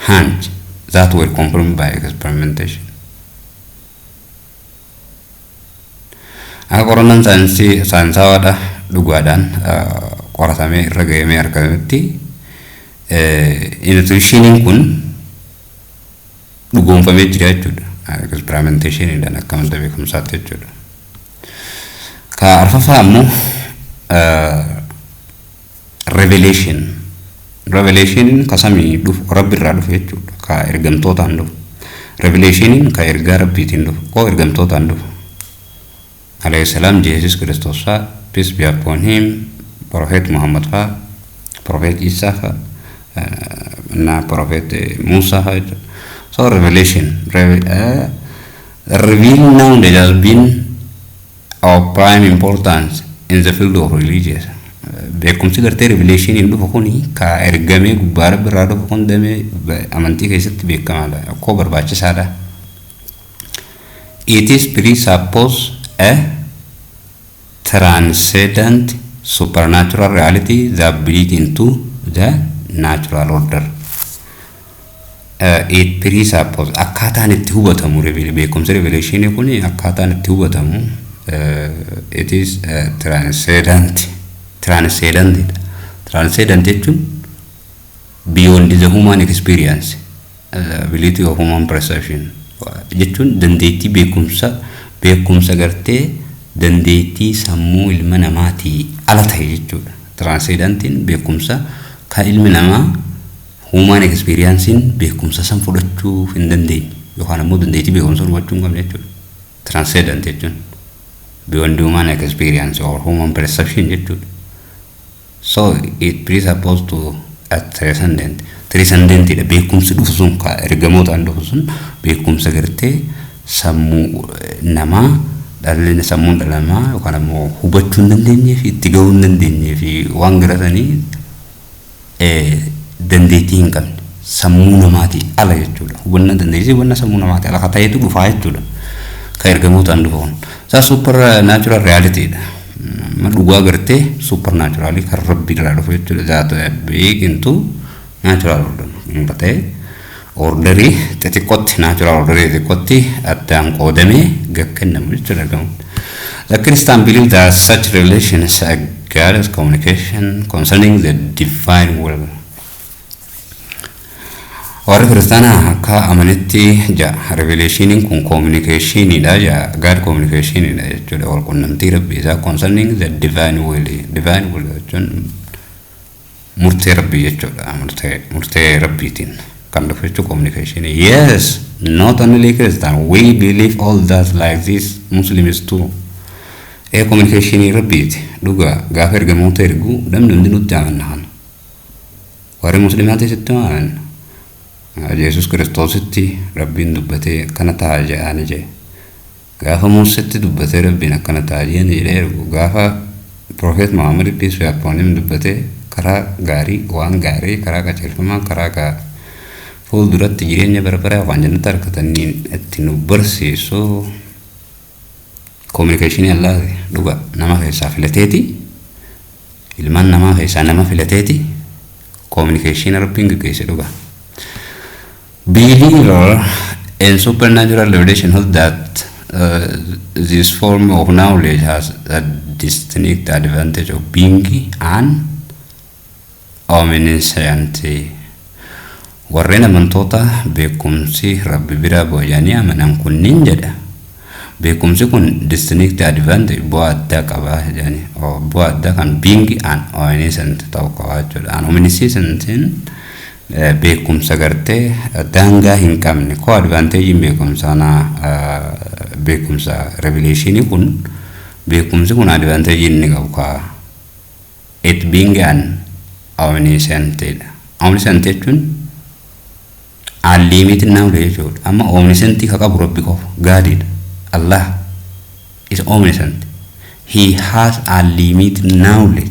hunch that were confirmed by experimentation. Akka qorannaan saayinsii saayinsawaadha dhugaadhaan qoratamee irra ga'amee argametti, intuitioniin kun dhugoomfamee jira jechuudha. Experimentationiidhaan akka madda beekumsaatti jechuudha. Ka arfaffaa ammoo revelation. Revelationiin ka samii dhufu, rabbi irraa dhufu jechuudha. Ka ergamtootaan dhufu. Revelationiin ka ergaa rabbiitiin dhufu. Koo ergamtootaan dhufu. Alayhi salaam Jeesus Kiristoos faa, peace be upon him, Prophet Muhammad faa, Prophet Isa faa, na Prophet Musa faa jechuudha. So revelation, revealed knowledge has been of prime importance in the field of religious. Beekumsi gartee revelationiin dhufu kuni, ka ergamee gubbaa rabbi irraa dhufu kun, damee amantii keessatti beekamaadha. Akkoo barbaachisaadha. It is presuppose a transcendent supernatural reality that bleed into the natural order. It presuppose, akkaataan itti hubatamu, beekumsa revelation kun akkaataan itti hubatamu, it is transcendent. Transcendent, transcendent jechuun beyond the human experience, the ability of human perception jechuun dandeettii beekumsa gartee dandeettii sammuu ilma namaatii ala ta'e jechuudha. Transcendentiin beekumsa kan ilmi namaa human experiencein beekumsa san fudhachuu hin dandeenye yookaan ammoo dandeettii beekumsa hubachuu hin qabne jechuudha. Transcendent jechuun beyond human experience or human perception jechuudha. So it presupposes to a transcendent. Transcendentidha beekumsi dhufu sun, ka ergamootaan dhufu sun, beekumsa gartee sammuu namaa, dhalli sammuun dhala namaa yookaan ammoo hubachuu hin dandeenyee fi itti gahuu hin dandeenyee fi waan garatanii dandeettii hin qabne, sammuu namaatii ala jechuudha. Hubannaa dandeettii hubannaa sammuu namaatii ala ka ta'etu dhufaa jechuudha. Ka ergamootaan dhufu kun. Isaa supernatural realityidha. Amma dhugaa gartee supernaturalii kan Rabbi irraa dhufu jechuudha. That break into natural order. Inni ta'e orderii xixiqqootti, natural orderii xixiqqootti addaan qoodamee kennamu jechuudha ergamoota. The Christian believe that such relations are God's communication concerning the divine will. Warri kiristaanaa akka amanitti ja revelationiin kun communicationiidha ja, God communicationiidha jechuudha, wal qunnamtii Rabbii isaa, concerning the divine will. Divine will jechuun murtee Rabbii jechuudha, murtee Rabbiitiin kan dhufu jechuudha communication. Yes, not only Christian, we believe all that like this, Muslims too. Ee, communicationii Rabbiiti dhugaa. Gaafa ergamoota ergu namni hundi nutti amanna kana. Warri muslimaatis itti amanna. Yesus Kiristoositti Rabbiin dubbatee akkana ta'a jedhaani jedhe. Gaafa Muusetti dubbatee Rabbiin akkana ta'a jedhani jedhee ergu. Gaafa Prophet Muhammad, peace be upon him, dubbatee karaa gaarii, waan gaarii, karaa qajeelfamaa, karaa gaa fuulduratti jireenya bara baraa waan jannata argataniin itti nu barsiisu, communicationii Allaati dhuga. Nama keessaa filateeti, ilmaan namaa keessaa nama filateeti communicationii Rabbiin gaggeesse dhuga. Believer in supernatural revelation hold that this form of knowledge has a distinct advantage of being an omniscient. Warreen amantoota beekumsi Rabbi biraa booji'anii amanan kunniin jedha. Beekumsi kun distinct advantage, bu'aa addaa qaba jedhani. Bu'aa addaa kan being an omniscient ta'uu qaba jechuudha. An omniscientiin beekumsa gartee daangaa hin qabne koo advantageiin beekumsa beekumsa revelationii kun, beekumsi kun advantageii inni qabu ka it being an omniscientidha. Omniscient jechuun unlimited knowledge jechuudha. Amma omniscientii ka qabu Rabbi qofa, Godidha. Allah is omniscient. He has unlimited knowledge.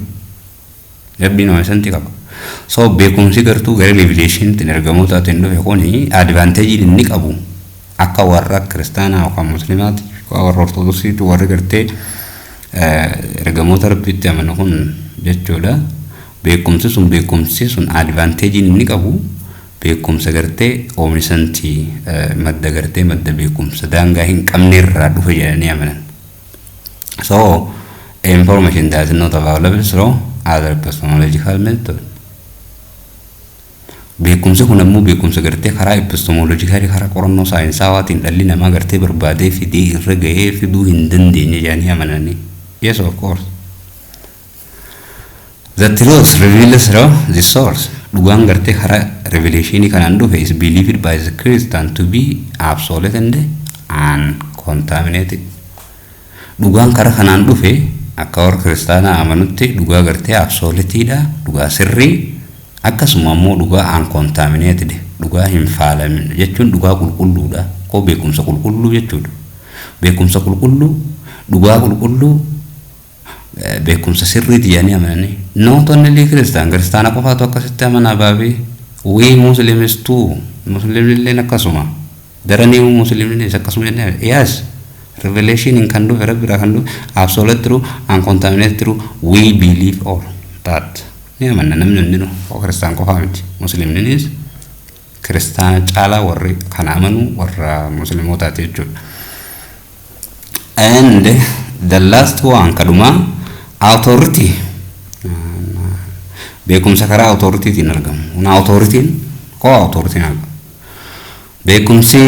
Rabbiin omniscientii qaba. So beekumsi gartuu gara revelationitti ergamootaatiin dhufe kuni advantageiin inni qabu akka warra kiristaanaa yookaan musliimaatti, warra ortodoksiitti, warri gartee ergamoota Rabbiitti amanu kun jechuudha. Beekumsi sun advantageiin inni qabu beekumsa gartee omniscientii, madda gartee madda beekumsa daangaa hin qabne irraa dhufe jedhanii amanan. So information that is not available through other epistemological method. Beekumsi kun ammoo beekumsa gartee karaa epistemologicalii, karaa qorannoo saayinsaawaatiin dhalli namaa gartee barbaadee fidee irra gahee fiduu hin dandeenye jedhanii amananii. Yes, of course. The truth revealed through the source. Dhugaan gartee karaa revelationii kanaan dhufe is believed by the Christian to be absolute and uncontaminated. Dhugaan karaa kanaan dhufe akka warra kiristaanaa amanutti dhugaa gartee absoluteiidha, dhugaa sirrii, akkasuma ammoo dhugaa uncontaminated, dhugaa hin faalamin jechuun dhugaa qulqulluudha. Koo beekumsa qulqulluu jechuudha. Beekumsa qulqulluu, dhugaa qulqulluu, beekumsa sirriiti jedhanii amananii. Not only Christian, kiristaana qofaatu akkasitti amanaa baabii. We Muslims too, muslimilleen akkasuma. Daranii muslimillee akkasuma jennee, yes. Revelation kan dhufe, Rabbi irraa kan dhufe, absolute true, uncontaminated true. We believe all that. Ni amanna namni hundinuu, kiristaan qofaa miti. Muslimninis kiristaana caalaa warri kana amanu warra muslimootaati jechuudha. And the last one, kadhumaa, authority. Beekumsa karaa authoritytiin argamu. Kun authority'n koo authority'n argamu. Beekumsi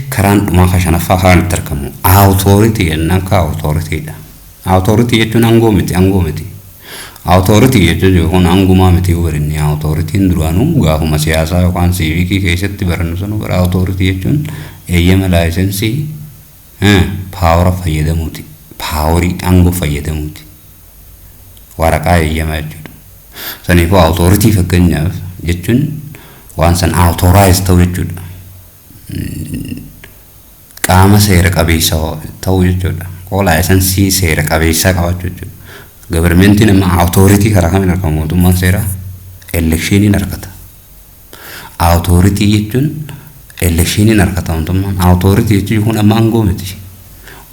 karaan dhumaa ka shanaffaa karaan itti argamu authority jennaan ka authorityidha. Authority jechuun aangoo miti, aangoo miti. Authority jechuun kun aangumaa miti yoo barinni. Authority'n duraanuu gaafuma siyaasaa yookaan civic keessatti barannu sanu bara authority jechuun eeyyama, license, power fayyadamuuti. Power, aangoo fayyadamuuti. Waraqaa eeyyamaa jechuudha. Saniifuu authority fakkeenyaaf jechuun waan san authorize ta'u jechuudha. Qaama seera qabeessa ta'uu jechuudha. Koo license seera qabeessaa qabaachuu jechuudha. Governmentiin amma authority karaa kamiin argama? Mootummaan seeraa electioniin argata. Authority jechuun electioniin argata mootummaan. Authority jechuun kun amma aangoo miti.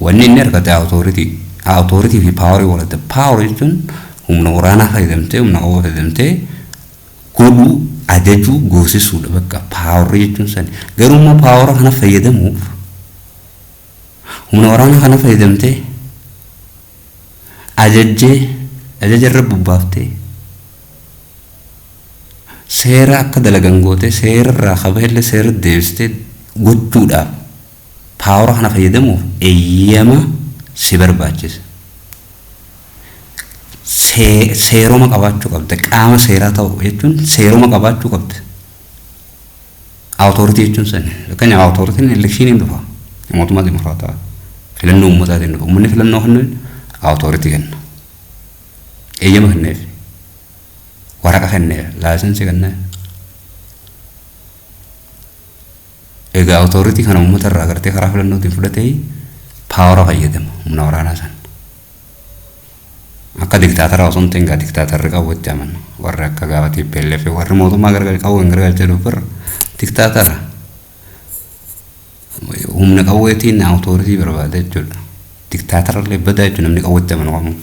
Wanni inni argate authority. Authority fi power walitti. Power jechuun humna waraanaa fayyadamtee, humna qawwee fayyadamtee godhuu, ajajuu, goosisuudha bakka power jechuun sani. Garuu immoo power kana fayyadamuuf, humna waraanaa kana fayyadamtee, ajajjee, ajaja irra bubbaaftee, seera akka dalagan gootee, seera irraa kabajallee seera deebistee gochuudhaaf, power kana fayyadamuuf eeyyama si barbaachisa. Seeroma qabaachuu qabda. Qaama seeraa ta'u jechuun seeroma qabaachuu qabda. Authority jechuun sani. Fakkeenyaaf authority'n electioniin dhufa. Mootummaa dimokiraataa filannoo uummataatiin dhufa. Uummanni filannoo kennu authority kenna. Eeyyama kenneef. Waraqa kenneef. License kenneef. Egaa authority kana uummata irraa gartee karaa filannootiin fudhatee power fayyadama humna waraanaa sana. Akka diktaatara osoo hin ta'in, gaa diktaatarri qabu itti amana. Warri akka gaafa TPLF, warri mootummaa gargar qabu hin gargalchee dhufarra diktaatara. Humna qawweetiin authority barbaada jechuudha. Diktaatara illee badaa jechuudha namni qawweetti amanu qabu.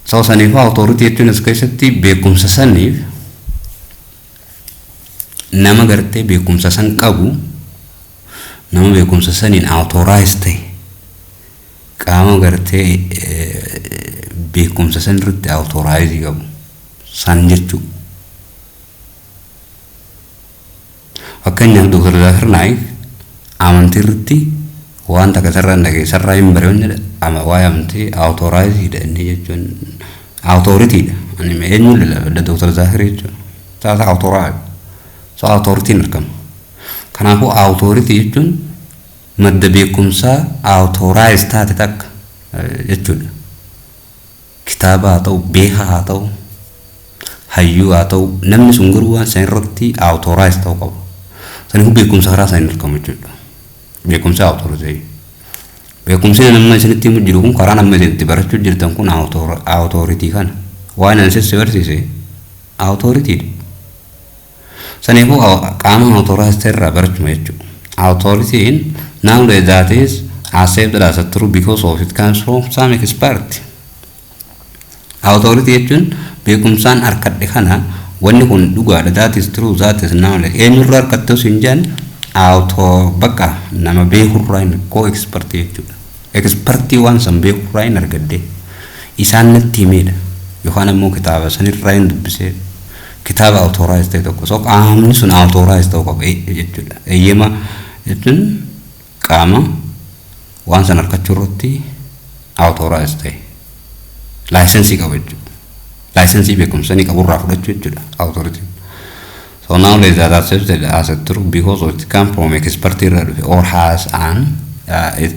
So saniifuu authority jechuun as keessatti beekumsa saniif nama gartee beekumsa san qabu, nama beekumsa saniin authorize ta'e, qaama gartee beekumsa san irratti authorize qabu san jechuudha. Fakkeenyaaf Dr. Zaakir Naayik amantii irratti waan takka sarara dhagee sarara hin bare jedha, waa'ee amantii authorize inni jechuun authorityidha. Ani eenyuun lallabadha Dr. Zaakir jechuudha. Taata authorize. So authority'n argama. Kanaafuu authority jechuun madda beekumsaa authorize taate takka jechuudha. Kitaaba haa ta'u, beekaa haa ta'u, hayyuu haa ta'u, namni sun garuu waan san irratti authorize ta'uu qaba. Saniifuu beekumsa karaa saniin argamu jechuudha. Beekumsa authority. Beekumsi nama isinitti himu jiru kun, karaa nama isin itti barachuu jirtan kun authority kana. Waan ani si barsiise authorityidha. Saniifuu qaama authorize ta'e irraa barachuma jechuudha. Authority knowledge that is accepted as a truth because of it comes from some expert. Authority jechuun beekumsaan harkadhe kana, wanni kun dhugaadha, that is true, that is knowledge. Eenyurraa harkatte osoo hin jaan, auto bakka nama beekurraa hin koo expert jechuudha. Expertii waan san beekurraa hin argadde, isaan natti himeedha yookaan ammoo kitaaba sanirraa hin dubbisee, kitaaba authorize ta'e tokko. So qaamni sun authorize ta'uu qaba jechuudha. Eeyyama jechuun qaama waan san argachuu irratti authorize ta'e, license qaba jechuudha. License beekumsa ni qaburraa fudhachuu jechuudha authority. So knowledge that accepted as a truth because it come from expert irraa dhufe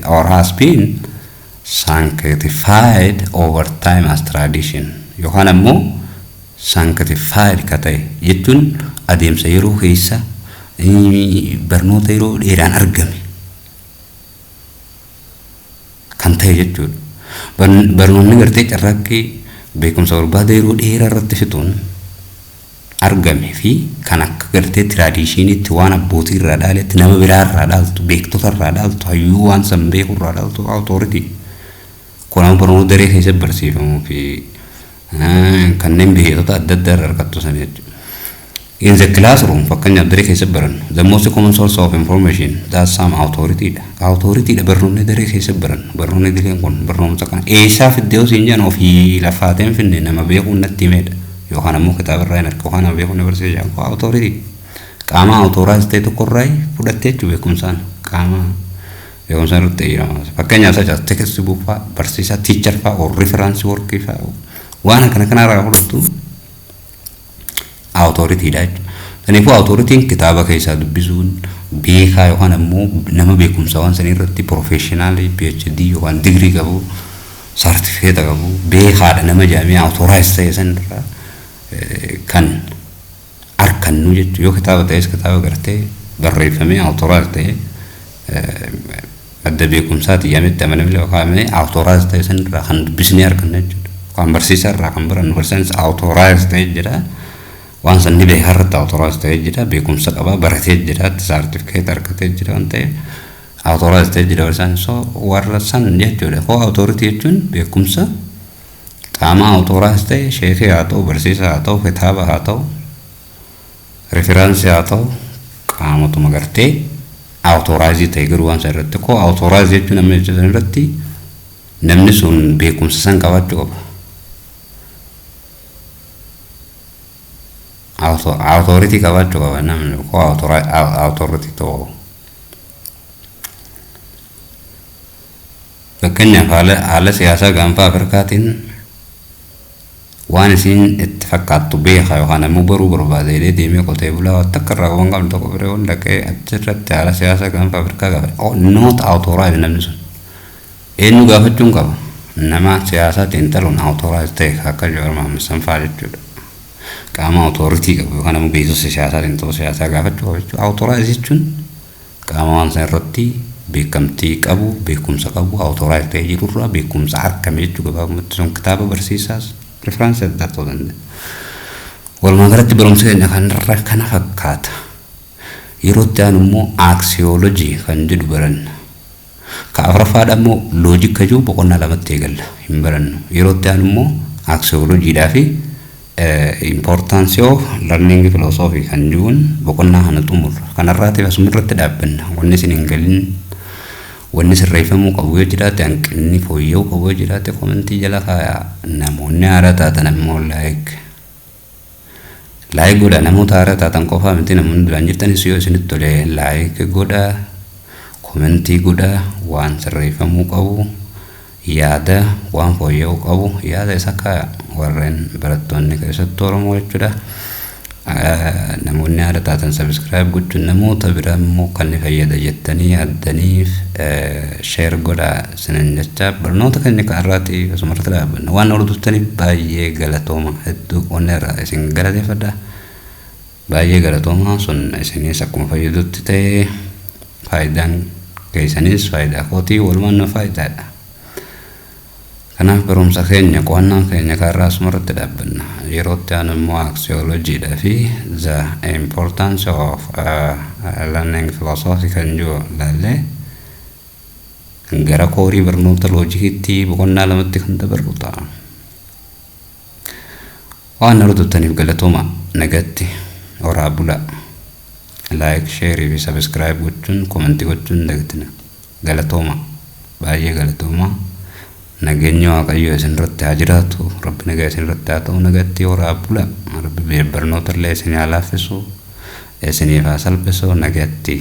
or has been sanctified over time as tradition, yookaan ammoo sanctified ka ta'e jechuun adeemsa yeroo keessa barnoota yeroo dheeraan argame kan ta'e jechuudha. Barnoonni gartee carraaqqii beekumsa barbaada yeroo dheeraa irratti fixuun argame. Argame fi kan akka gartee traditionitti waan abbootii irraa dhaaletti, nama biraa irraa dhaaltu, beektota irraa dhaaltu, hayyuu waan san beeku irraa dhaaltu authority. Kun amma barnoota daree keessatti barsiifamuu fi kanneen beektota adda addaa irraa argattu sana jechuudha. In the classroom, fakkeenyaaf daree keessatti barannu, the most common source of information that some authority dha. Authority dha barnoonni daree keessatti barannu. Barnoonni dileen kun barnoota kana eessaa fiddee osoo hin jedhan ofii lafaateen finne, nama beekuun natti himedha. Yookaan ammoo kitaaba irraa hin argu yookaan nama beekuun na barsiisa jedhan kun authority. Qaama authorized ta'e tokko irraa fudhattee jechuudha beekumsaan, qaama beekumsaan irratti jedhama. Fakkeenyaaf such as text book fa'a, barsiisaa, teacher fa'a, or reference work fa'a, waan akkana kanarraa fudhattu authorityidha jechuudha. Kanaafuu authorityn kitaaba keessaa dubbisuun, beekaa yookaan ammoo nama beekumsa waan sanii irratti professionalii PhD yookaan digirii qabu, saartifikeeta qabu, beekaadha nama jedhamee authorize ta'e sanirraa kan arkannu jechuudha. Yoo kitaaba ta'es, kitaaba gartee barreeffamee authorize ta'e, madda beekumsaati jedhametti amanamee yookaan authorize ta'e sanirraa kan dubbisnee arganna jechuudha. Yookaan barsiisaa irraa kan barannu, barsiisaanis authorize ta'e jira. Waan san ni beekaa irratti authorize ta'ee jira, beekumsa qaba, baratee jira, saartifikeeta argatee jira waan ta'eef authorize ta'ee jira barsiisaan. So warra san jechuudha. Koo authority jechuun beekumsa qaama authorize ta'e, sheekii haa ta'u, barsiisaa haa ta'u, kitaaba haa ta'u, reference haa ta'u, qaamatuma gartee authorize ta'e. Garuu waan san irratti koo authorize jechuun amma jecha san irratti namni sun beekumsa san qabaachuu qaba. Authority qabaachuu qaba namni koo authority ta'u. Fakkeenyaaf haala siyaasaa gaanfa Afrikaatiin waan isiin itti fakkaattu beeka yookaan ammoo baruu barbaada jedhee deemee qotee bulaa waan takka irraa qaban qabne tokko bira yoon dhaqee achirratti haala siyaasaa gaanfa Afrikaa gaafate. Oh, not authorized namni sun. Eenyu gaafachuun qaba? Nama siyaasaa xiinxaluun authorized ta'e akka Jawaar Mohaammed san fa'aa jechuudha. Qaama authority qabu yookaan ammoo beeksisa siyaasaa, xiinxaluu siyaasaa gaafachuu qaba jechuudha. Authorized jechuun qaama waan sana irratti beekamtii qabu, beekumsa qabu, authorized ta'ee jirurraa beekumsa argame jechuudha gabaabumatti. Sun kitaaba, barsiisaas, reference adda addaa ta'uu danda'a. Walumaa galatti barumsa keenya kanarra kana fakkaata. Yeroo itti aanu immoo axiology kan jedhu baranna. Ka afuraffaadha immoo logic ka jiru boqonnaa lamatti eegalla, hin barannu. Yeroo itti aanu immoo axiologyidhaa fi importance of learning philosophy kan jiruun boqonnaa kana xumurra. Kanarraatiif asuma irratti dhaabbanna. Wanni isin hin galin, wanni sirreeffamuu qabu yoo jiraate, hanqinni fooyya'uu qabu yoo jiraate, commentii jala kaayaa. Namoonni haaraa taatan ammoo like godha. Namoota haaraa taatan qofaa miti, namoonni duraan jirtanis yoo isinitti tole like godha, commentii godha, waan sirreeffamuu qabu yaada, waan fooyya'uu qabu yaada isa kaaya, warreen barattoonni keessattuu Oromoo jechuudha. Namoonni haala taatan subscribe gochuun namoota biraa immoo kan ni fayyada jettanii yaaddaniif share godhaa isinin jecha, barnoota keenya kanarraati asumarratti dhaabbanna. Waan hordoftaniif baay'ee galatooma, hedduu qonna irraa isin galateeffadha. Baay'ee galatooma. Sun isinis akkuma fayyadutti ta'e, faayidaan keessanis faayidaa kootii, walumaan nu faayidaadha. Kanaaf barumsa keenya, qo'annaan keenya kanarraa asumarratti dhaabbanna. Yeroo itti aanu immoo axiologyidha fi the importance of learning philosophy kan jiru ilaallee gara coreii barnoota logicitti boqonnaa lamatti kan dabarru ta'a. Waan hordoftaniif galatooma, nagatti horaa bulaa. Like, share fi subscribe gochuun, commentii gochuun dagatina. Galatooma, baay'ee galatooma. Nageenya Waaqayyoo isin irratti haa jiraatu. Rabbi nagaa isin irratti haa ta'u. Nagatti horaa bulaa. Rabbi barnoota illee isin haa laaffisu, isiniif haa salphisu. Nagatti.